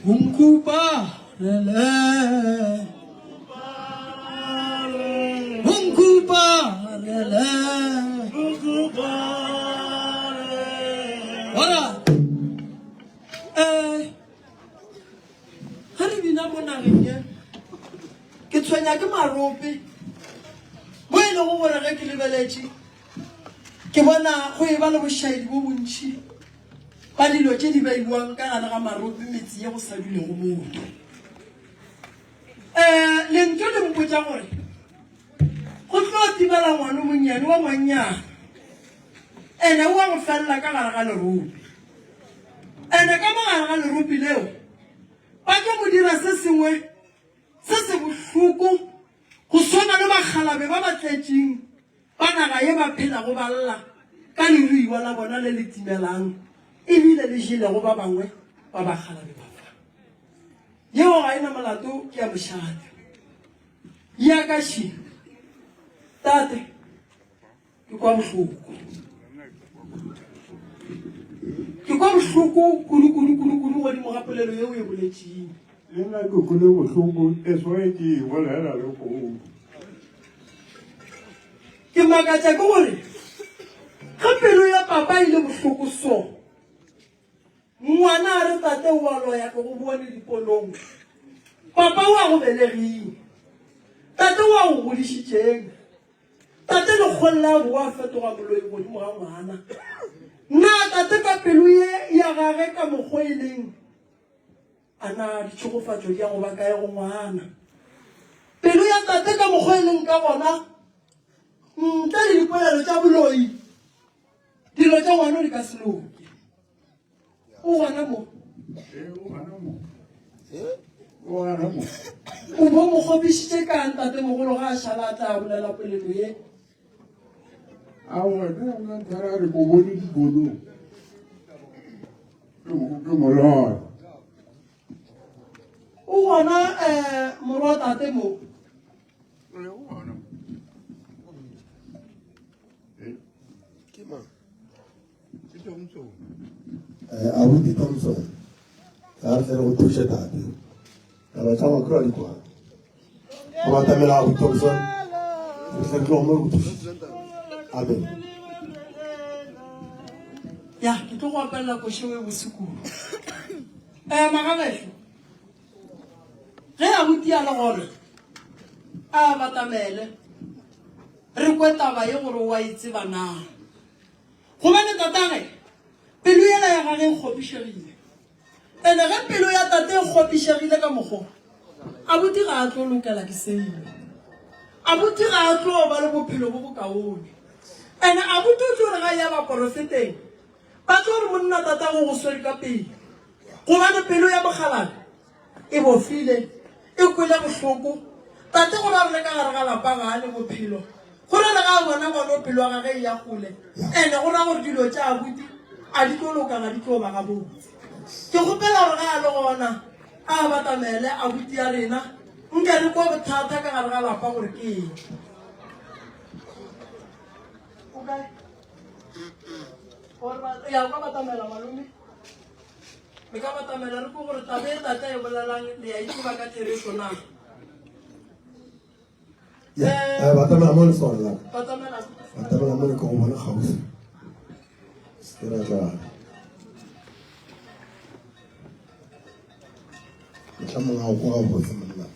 Unkuparele. Unkuparele. Ora. Eh. Ge re bina mo nageng ye, ke tshwenya ke marope mo e lego gore ge ke lebeletše ke bona go e ba le bošaedi bo bontši ba dilo tše di beiwang ka gare ga marope metse ye go sa dulego motho. Um lentšu le mpotša gore go tlo timela ngwana o monnyane wa ngwannyana ene o wa go felela ka gare ga lerope. Ene ka mo gare ga lerope leo ba tlo mo dira se sengwe se se bohloko go swana le bakgalabe ba ba tletšeng ba naga ye ba phelago ba lla ka leruiwa la bona le le timelang ebile le jelego ba bangwe ba bakgalabe ba fa. Yeo ga e na molato ke ya mošate. Ya ka še, tate, Ke kwa bohloko. Ke kwa bohloko kudu kudu kudu kudu godimo ga polelo yeo e boletšeng. Le nna ke kwele bohloko, that's why ke e bolela le go. Ke makatša ke gore ge pelo ya papa e le bohloko so, Ngwana a re, Tate o a loya, ke go bone diponong. Papa o a go beleging. Tate o a go godišitšeng. Tate lekgong la bo a fetoga moloi godimo ga ngwana. Na tate ka pelo ye ya gage ka mokgo e leng, a na ditšhegofatšo di ya go ba kae go ngwana? Pelo ya tate ka mokgo e leng ka gona, ntle le dipolelo tša boloi, Dilo tša ngwana di ka se loke. O gona mo. O gona mo. O bo mo kgopišitše kang tatemogolo ga a šala a tla bolela polelo ye? Aowa, nna nna nthara re ko bone dikolong. Ke molora. O gona um morwa tate mo. O gona. Ke mang? Ke Thompson. Eh, abuti Thompson. Ga re tle re go thuše tate. Taba tša makro a di kwa. Go batamela abuti Thompson. Re tle re tlo mo re go thuše. Amen. Ya, ke tlo go apelela košo e bose kudu. Eh, magabešo. Ge abuti a le gona, a batamele. Re kwe taba ye gore o a e tseba na. Gobane tatage, pelo yela ya gage e kgopišegile. Ene ge pelo ya tate e kgopišegile ka mokgo, abuti ga a tlo lokela ke seo. Abuti ga a tlo ba le bophelo bo bokaone. Ene abuti o tlo re ga ya baporofeteng, ba tlo re monna tatago go swere ka pele. Gobane pelo ya mokgalabje E bofile, e kwele bohloko. Tate go ra gore ka gare ga lapa ga a le bophelo. Go ra le ga a bona ngwana o pelo ya gage e ya kgole. Ene go ra gore dilo tša abuti a di tlo loka ga di tlo ba gabotse. Ke kgopela gore ga a le gona a batamele abuti ya rena nke re kwa bothata ka gare ga lapa gore ke eng. O kae? Gore ba ya o ka batamela malome. Le ka batamela re ko gore taba e tata e bolelang le ya itseba ka therešo na? Ya, eh, batamela mo leswalo la ka. Batamela. Batamela mo le ka go bona kgauswi. Se ke ra tla. Mohlomong ga o kwa gabotse monna.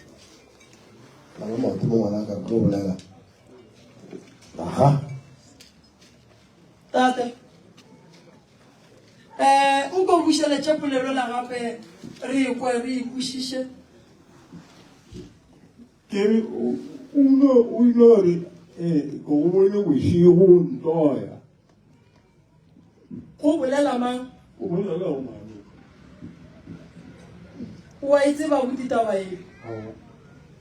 Bana maoto mo ngwana ka re tlo bolela. Aha. Tate. Eh, nko bušeletše polelo la gape re e kwe re e kwešiše. Ke re o no o ile re eh ke go bone bošego ntoya. Go bolela mang? O bolela go mang? O a e tseba buti taba e.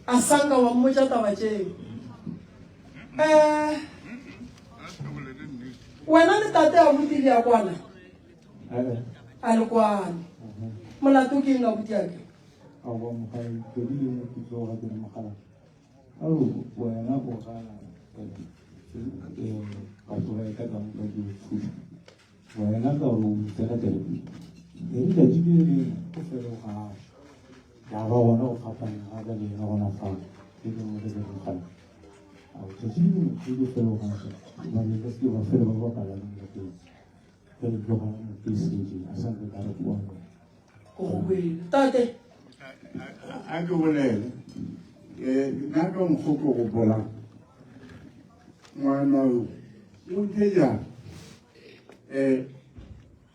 A sanka wa mmotša taba tšeo. Eh Wena le tate abuti le a kwana? A le kwane. Molato ke eng abuti ake? Aowa mogale, pedi le nngwe ke tlo ga ke le mogala. Ao wena o gana batho ba ka ka moka ke o thuša. Wena ka gore o itsela tšhelete. E re tšatši le lengwe o fele o gaša. Ya ba gona go fapana ga ka le yena gona fao. Ke ke mo ke ke mogala. A o tšatši le lengwe ke ke fela gona fa. Ba be ba se ba fela ba bapala le nna pele. Ke re tloga mo pesedi a sa nke ka re kwano. Ko go kwele. Tate. A ke bolele. Eh, nna ka mokgwa ke gopolang. Ngwana yo o ntse jang? Eh,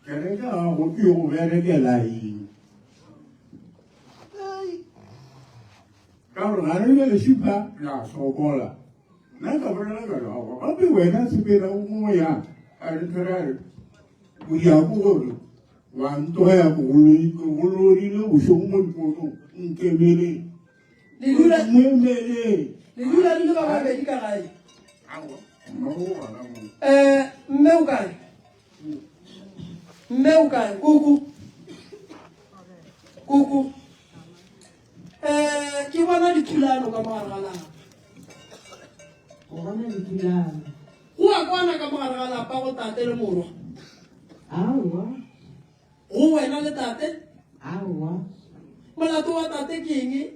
kereke ya gago e go berekela eng? Ka gore ga re le lešupa la sokola. Nna ka bolela jalo gago gape wena sepela o mongwe yang a re ntho re re o ya ko gore wa ntoya ke go lorile bošego mo diponong nkemeleng. Le dula Moemeleng. Le dula le le ba babedi ka gae. Aowa, mmago o gona mo. Eh, mme o kae? Mme o kae? Koko. Koko. Eh, ke bona dithulano ka mogare ga lapa. O bona dithulano. Go a kwana ka mogare ga lapa go tate le morwa. Aowa. Go wena le tate? Aowa. Molato wa tate ke eng?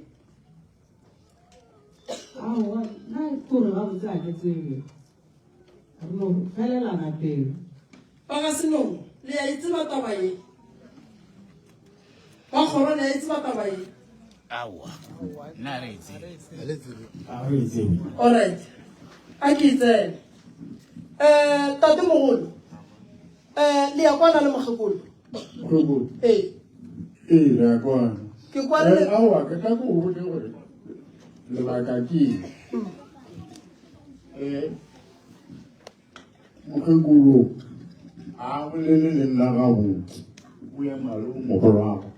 Aowa, nna kore gabotse ga ke tsebe. Re no felelana pelo. Ba ga Senong, le a e tseba taba ye? Ba kgoro, le a e tseba taba ye? Aowa, nna re e tsebe. A re e tsebe. Alright, a ke e tsene. Eh, tate mogolo, Eh, le ya kwana le mokgekolo? Mokgekolo? Ee. Ee, re ya kwana. Ke kwa le eh, aowa, ke tla ko go botse gore lebaka ke eng. Eh, mokgekolo a bolele le nna gabotse, o ema le mogolwagwe.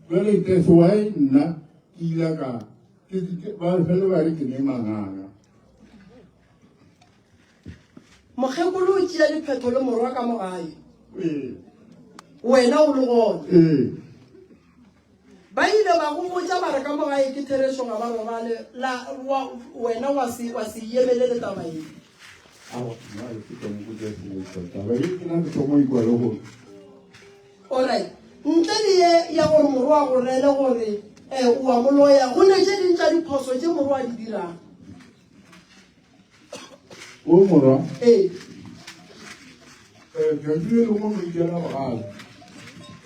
Jwale that's why nna ke ile ka ba fele ba re ke ne manganga. Mokgekolo o tšea diphetho le morwa ka mo gae. Wena o le gona. Ba ile ba go botša ba re ka mo gae ke therešo ga ba robale la wa, wena wa se wa se yemelele taba ye. Alright. Ntle le ye ya gore morwa a go rele gore eh, o a mo loya, go ne tše ding tša diphoso tše morwa a di dirang. O morwa. Ee. Eh, tšatši le lengwe mo ikela bogale.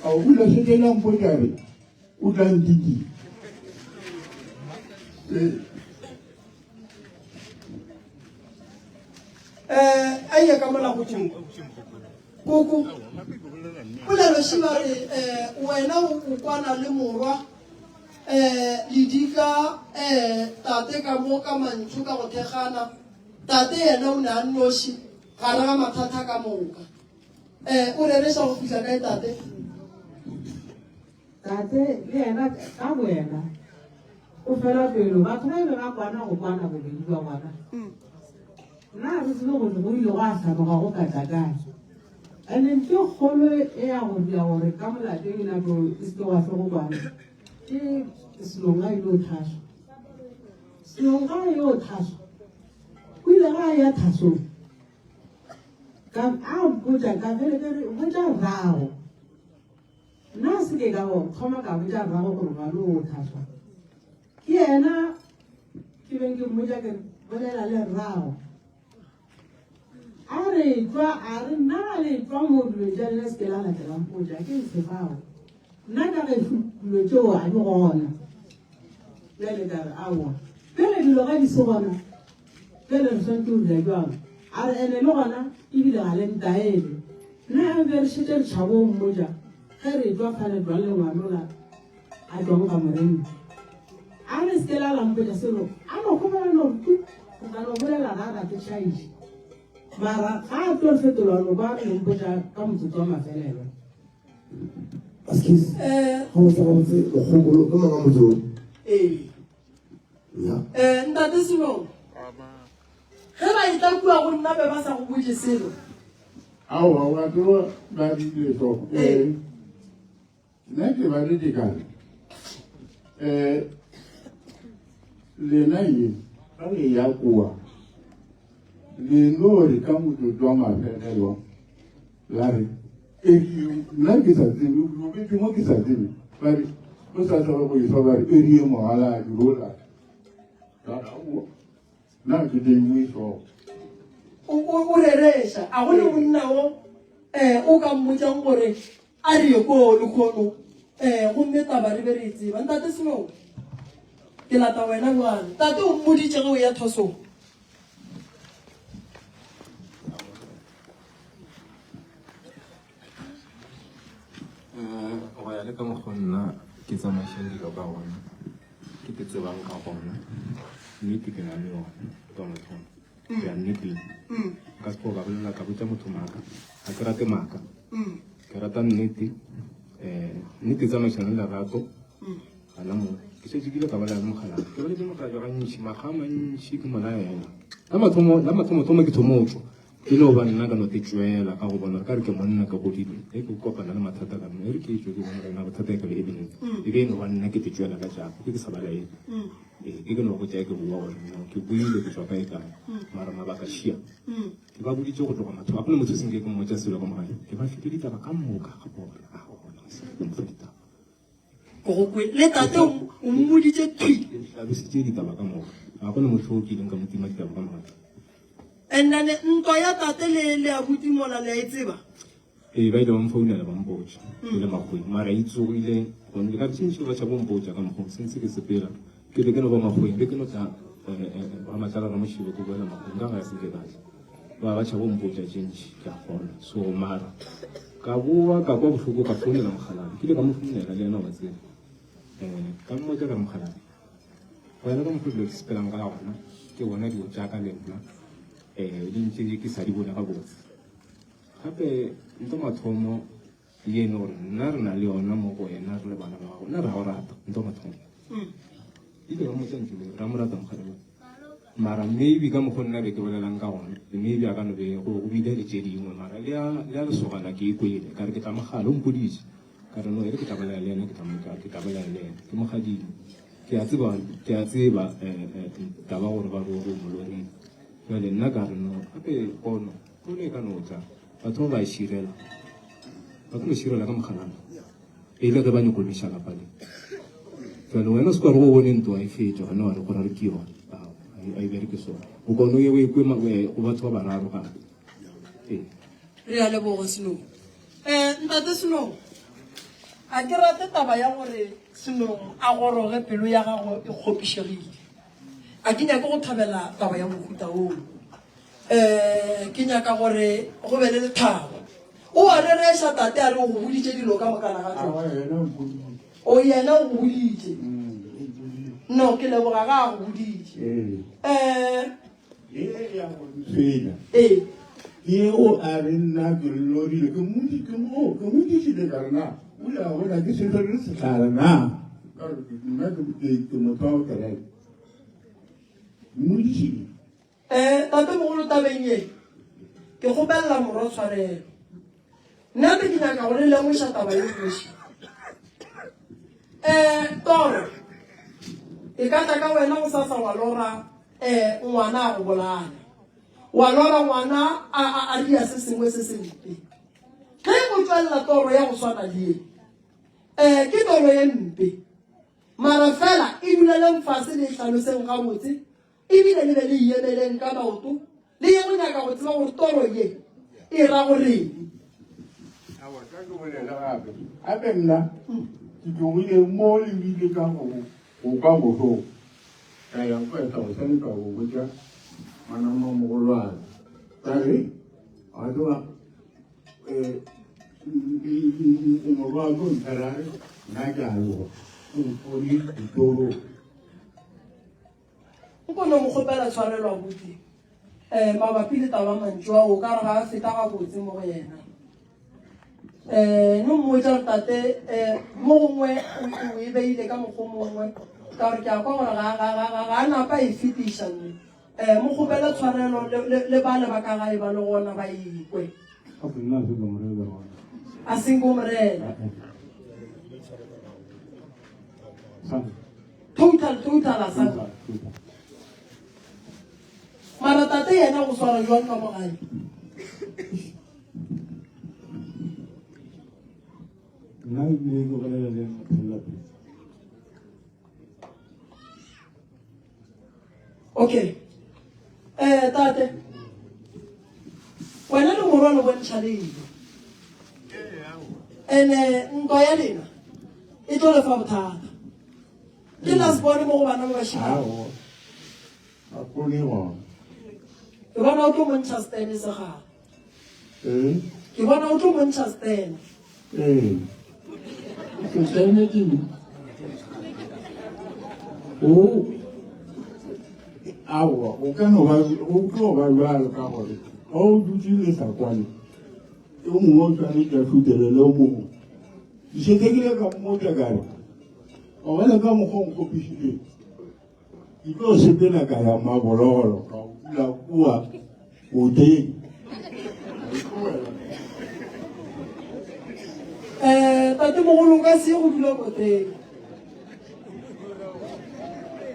A o bula se la mpotša re o tla ntiki. Ee. Eh, a ye ka mola go tšeng. Koko. Polelo šiba re eh wena o kwana le morwa Eh, le dika, eh, tate ka mo ka mantšu ka go thekgana. Tate yena o ne a nnoši gare ga mathata ka moka. Eh, o rereša go fihla kae tate? Tate le yena ka boyena o fela pelo. Batho ba be ba kwana go kwana bobedi bja bona. Nna ga ke tsebe gore go ile gwa hlanoga go ka tla kae. Ene ntho e kgolo e ya go dira gore ka mo lapeng nako e se ke gwa hlwe go kwana ke Selong a ile o thaswa. Selong ga a yo thaswa, o ile ga a ya thasong. Ka a mpotša ka fele ke re botša rrago. Nna se ke ka go thoma ka botša rrago gore ngwana o thaswa. Ke yena ke beng ke mmotša ke bolela le rrago. A re tlwa, a re nna ga le tlwa mo dilong tša lena se ke la latela mpotša ke ntshe fao. Nna ka gešo dilo tšeo ga di gona. Bjale ka re aowa. Bjale dilo ga di se gona, bjale re swanetše go dira bjang? A re ene le gona ebile ga le ntaele. Nna a be re šetše re tšhabo mmotša ge re etšwa fale jwang le ngwanola a tšwang kamoreng. A re se ke la la mpotša selo, a no kgobela no tu, o ka no bolela ga a rate tšhaiši. Mara ga a tlo fetola no ba re mpotša ka motsotso wa mafelelo. Askies, Eh, gabotse gabotse mokgokolo ke monga motse o. ee. Ya. Eh, ntate Selong, ge ba etla kua go nna be ba sa go botše selo. Aowa, wa tseba ba rile so. Eh, Nna ke ba re dikana. Eh, lena ye, ga le ya kua, le no re ka motsotso wa mafelelo la re, e nna ke sa tsebe, robetše mo ke sa tsebe, ba re, O sa tloge go iswa ba re e rie mogala dirola. Ka re aowa. Nna ke teng o iswa. O o rereša a go le monna o eh o ka mmotšang gore a re ye koo lekgono eh gomme taba re be re e tseba. Ntate Snow ke lata wena bjale. Tate o mmoditše ge o ya thosong. Eh, go ya le ka mokgwa nna ke tsamaišang dilo ka gona ke te tsebang ka gona nnete ke na le yona ka mathomo mm. ya nneteng mm. ka se ka bolela ka botša motho maaka ga ke rate maaka mm. ke rata nnete um nnete tsamaišana le lerato gana mo ke šetše ke ile ka bolela le mokgalabje ke boletse mokgalabje gantši makga a mantši ke mo laela la mathomothomo ke thomo tšwa E no ba nna ka no te tšwela ka go bona ka re ke monna ke godile ge ke kopana le mathata ka nna e re ke tšwe ke bone gore na bothata e ka be e le eng e be e no ba nna ke te tšwela ka tšaka ke ke sa ba laele ee ke ke no go tšea ke boa gore no ke boile ke tšwa kae kae mara mabaka šia ke ba boditše go tloga matho ga gona motho senke ke mmotša selo ka mogae ke ba file ditaba ka moka ga bona a gona se ke mo fa ditaba Ke go kwele. Le tate o o mmoditše thwi. Ke hlalositše ditaba ka moka. Ga go na motho o kileng ka mo tima ditaba ka moka. And then ntwa ya tate le le abuti mola le a e tseba? Ee, ba ile ba mfounela ba mpotša ke le Makgweng. Mara e tsogile gone ka tšintši ba tšhabo mpotša ka mokgwa since ke sepela. Ke be ke no ba Makgweng, be ke no tla ga Matlala Ramošibo ke boela Makgweng ka ga se ke ka tla. Ba ba tšhabo mpotša tše ntši ke a kgolwa. So mara ka boa ka kwa bohloko ka founela mokgalabje. Ke ile ka mo founela le yena wa tseba. Eh, ka mmotša ka re mokgalabje, go ya le ka mokgwa dilo di sepelang ka gona, ke bona dilo tša ka le nna eh di ntše ke sa di bone gabotse. Gape nto mathomo le ene gore nna re na le yona mo go wena re le bana ba gago nna re a go rata nto mathomo ile ba motsa ntlo ra mo rata mogare mara maybe ka mokgwa nna be ke bolelang ka gona maybe a ka no be go bile le tše dingwe mara le ya lesogana ke e kwele ka re ke tla mogala o mpoditše ka re no e re ke tla bolela le yena ke tla ke tla bolela le yena ke mogadimo ke a tseba ke a tseba um taba gore ba re o mo lorile jale nna ka re no gape pono pono e ka no tla batho ba ba e širela ba tlo širela ka mogalana e le ge ba nyako lweša lapa le jale wena se kware go bone ntoa e fetša gona wa re go rare ke yone a e bereke sone o kone o ye o ekwe go batho ba bararo gape ee re a leboga senong um ntate senong a ke rate taba ya gore senong a goroge pelo ya gago e kgopišegile a ke nyake go thabela taba ya mohuta oo um ke nyaka gore go be le lethabo o a rereša tate a re o go boditše dilo ka mokana ga tsona o yena o go boditše no ke leboga ga a go boditše um ee ke o a re nna ke lorile ke mmodisile ka re na o ile a bona ke sefere le setlhare na ka re nna ke motho wa go kereke mmodisile Eh, tatemogolo tabeng ye, ke kgopelela morwa tshwarelo. Nna be ke nyaka go le lemoša taba ye kgoši. Eh, toro e ka tla ka wena go sasa wa lora eh, ngwana a go bolaya. Wa lora ngwana a, a, a dia se sengwe se sempe. Ge go tšwelela toro ya go swana le ye, eh, ke toro ye mpe. Mara fela e duleleng fase le e hlaloseng gabotse E bile le be le iemeleng ka maoto le ye go nyaka go tseba gore toro ye e ra go reng. Aowa, tla ke bolele gape. Gape nna ke tlogile mo le bile ka go go kwa bohloko. Ka ya go eta go sane ka go botša ngwana mmamogolwane. Ka re, wa tseba, um morwa wa ko nthera re nna ke a loga. O mpone ditorong. Nko no mo kgopela tshwarelo abuti um mabapi le taba mantšu ao o ka re ga a feta gabotse mo go yena. Um no mmotša gore tate um mo gongwe o e beile ka mokgwa mongwe ka gore ke a kwa gore ga a napa e fetiša mme um mo kgopela tshwarelo le bale ba ka gae ba le gona ba ikwe. A senko morela. Total, total a sa. Mara tate yena go swara jwang ka mo gae? Nna ebile ke bolela le ena phelela pele. Okay. Eh tate. Wena le morwa le bontšha lelo. Ene ntwa ya lena e tlo le fa bothata. Ke last born mo go bana ba bashimane. Aowa. Ga kone gona. Ke bona o tlo montšha stene segale. Ee. Ke bona o tlo montšha stene. Ee. Setene ke eng? O aowa o ka no ba o tlo ba bjalo ka gore ga o dutse le sa kwane yo mongwe o tshwanetse a šutelele o mongwe ke šetse ke le ka mmotsa kare wa bona ka mokgwa o nkgopišileng Ke tlo sepela ka ya mabololo ka o dula kua koteng. Eh, tate mogolo o ka se go dula koteng.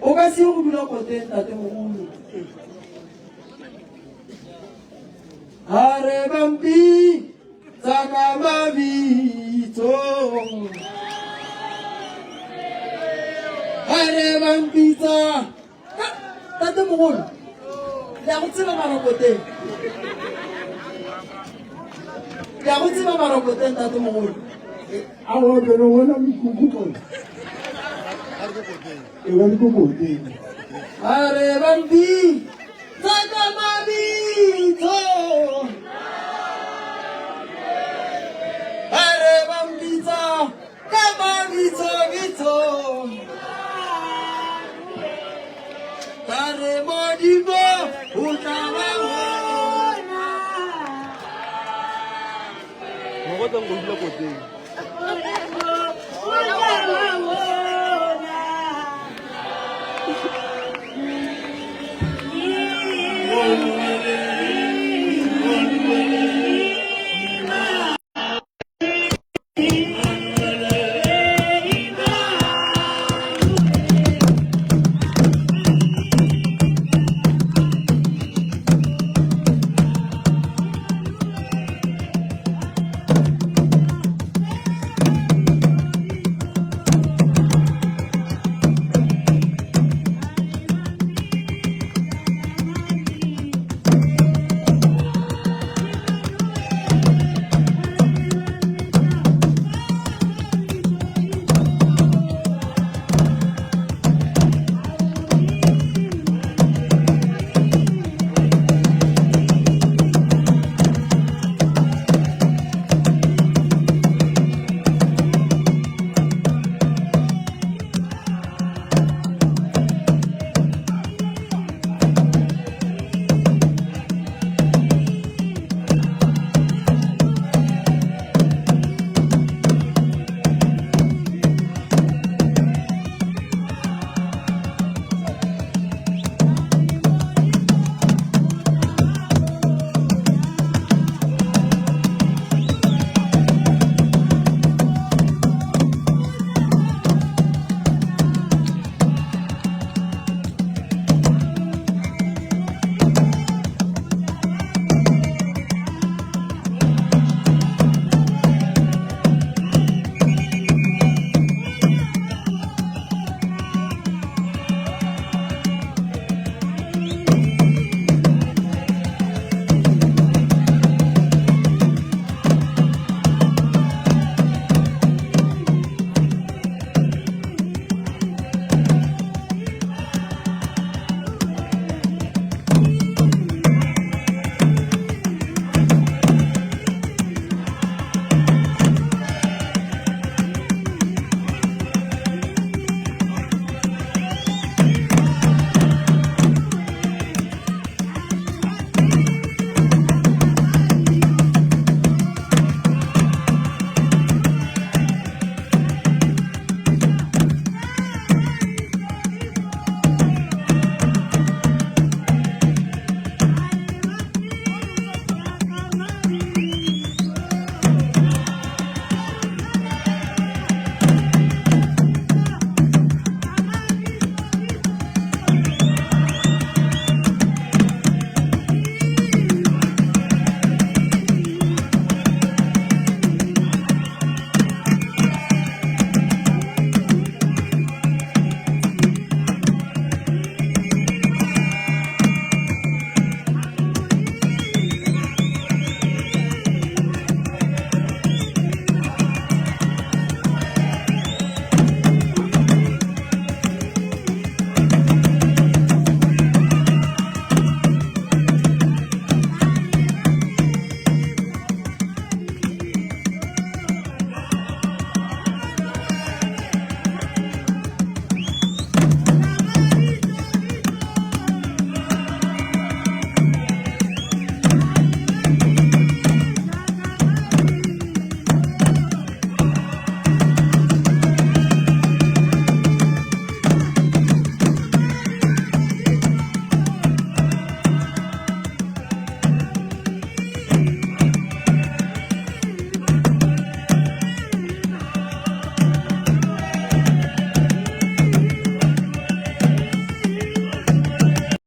O ka se go dula koteng tate mogolo. A re bampi tsa ka mabitso. A re bampitsa tate mogolo le ya go tseba marokoteng le ya go tseba marokoteng tate mogolo Aowa bjale bona mekhukhu mona. E ba le ko koteng. A re bampitsa ka mabitso. A re bampitsa ka mabitso bitso. Ka re Modimo o tla ba bona. Mogotlang go dula koteng.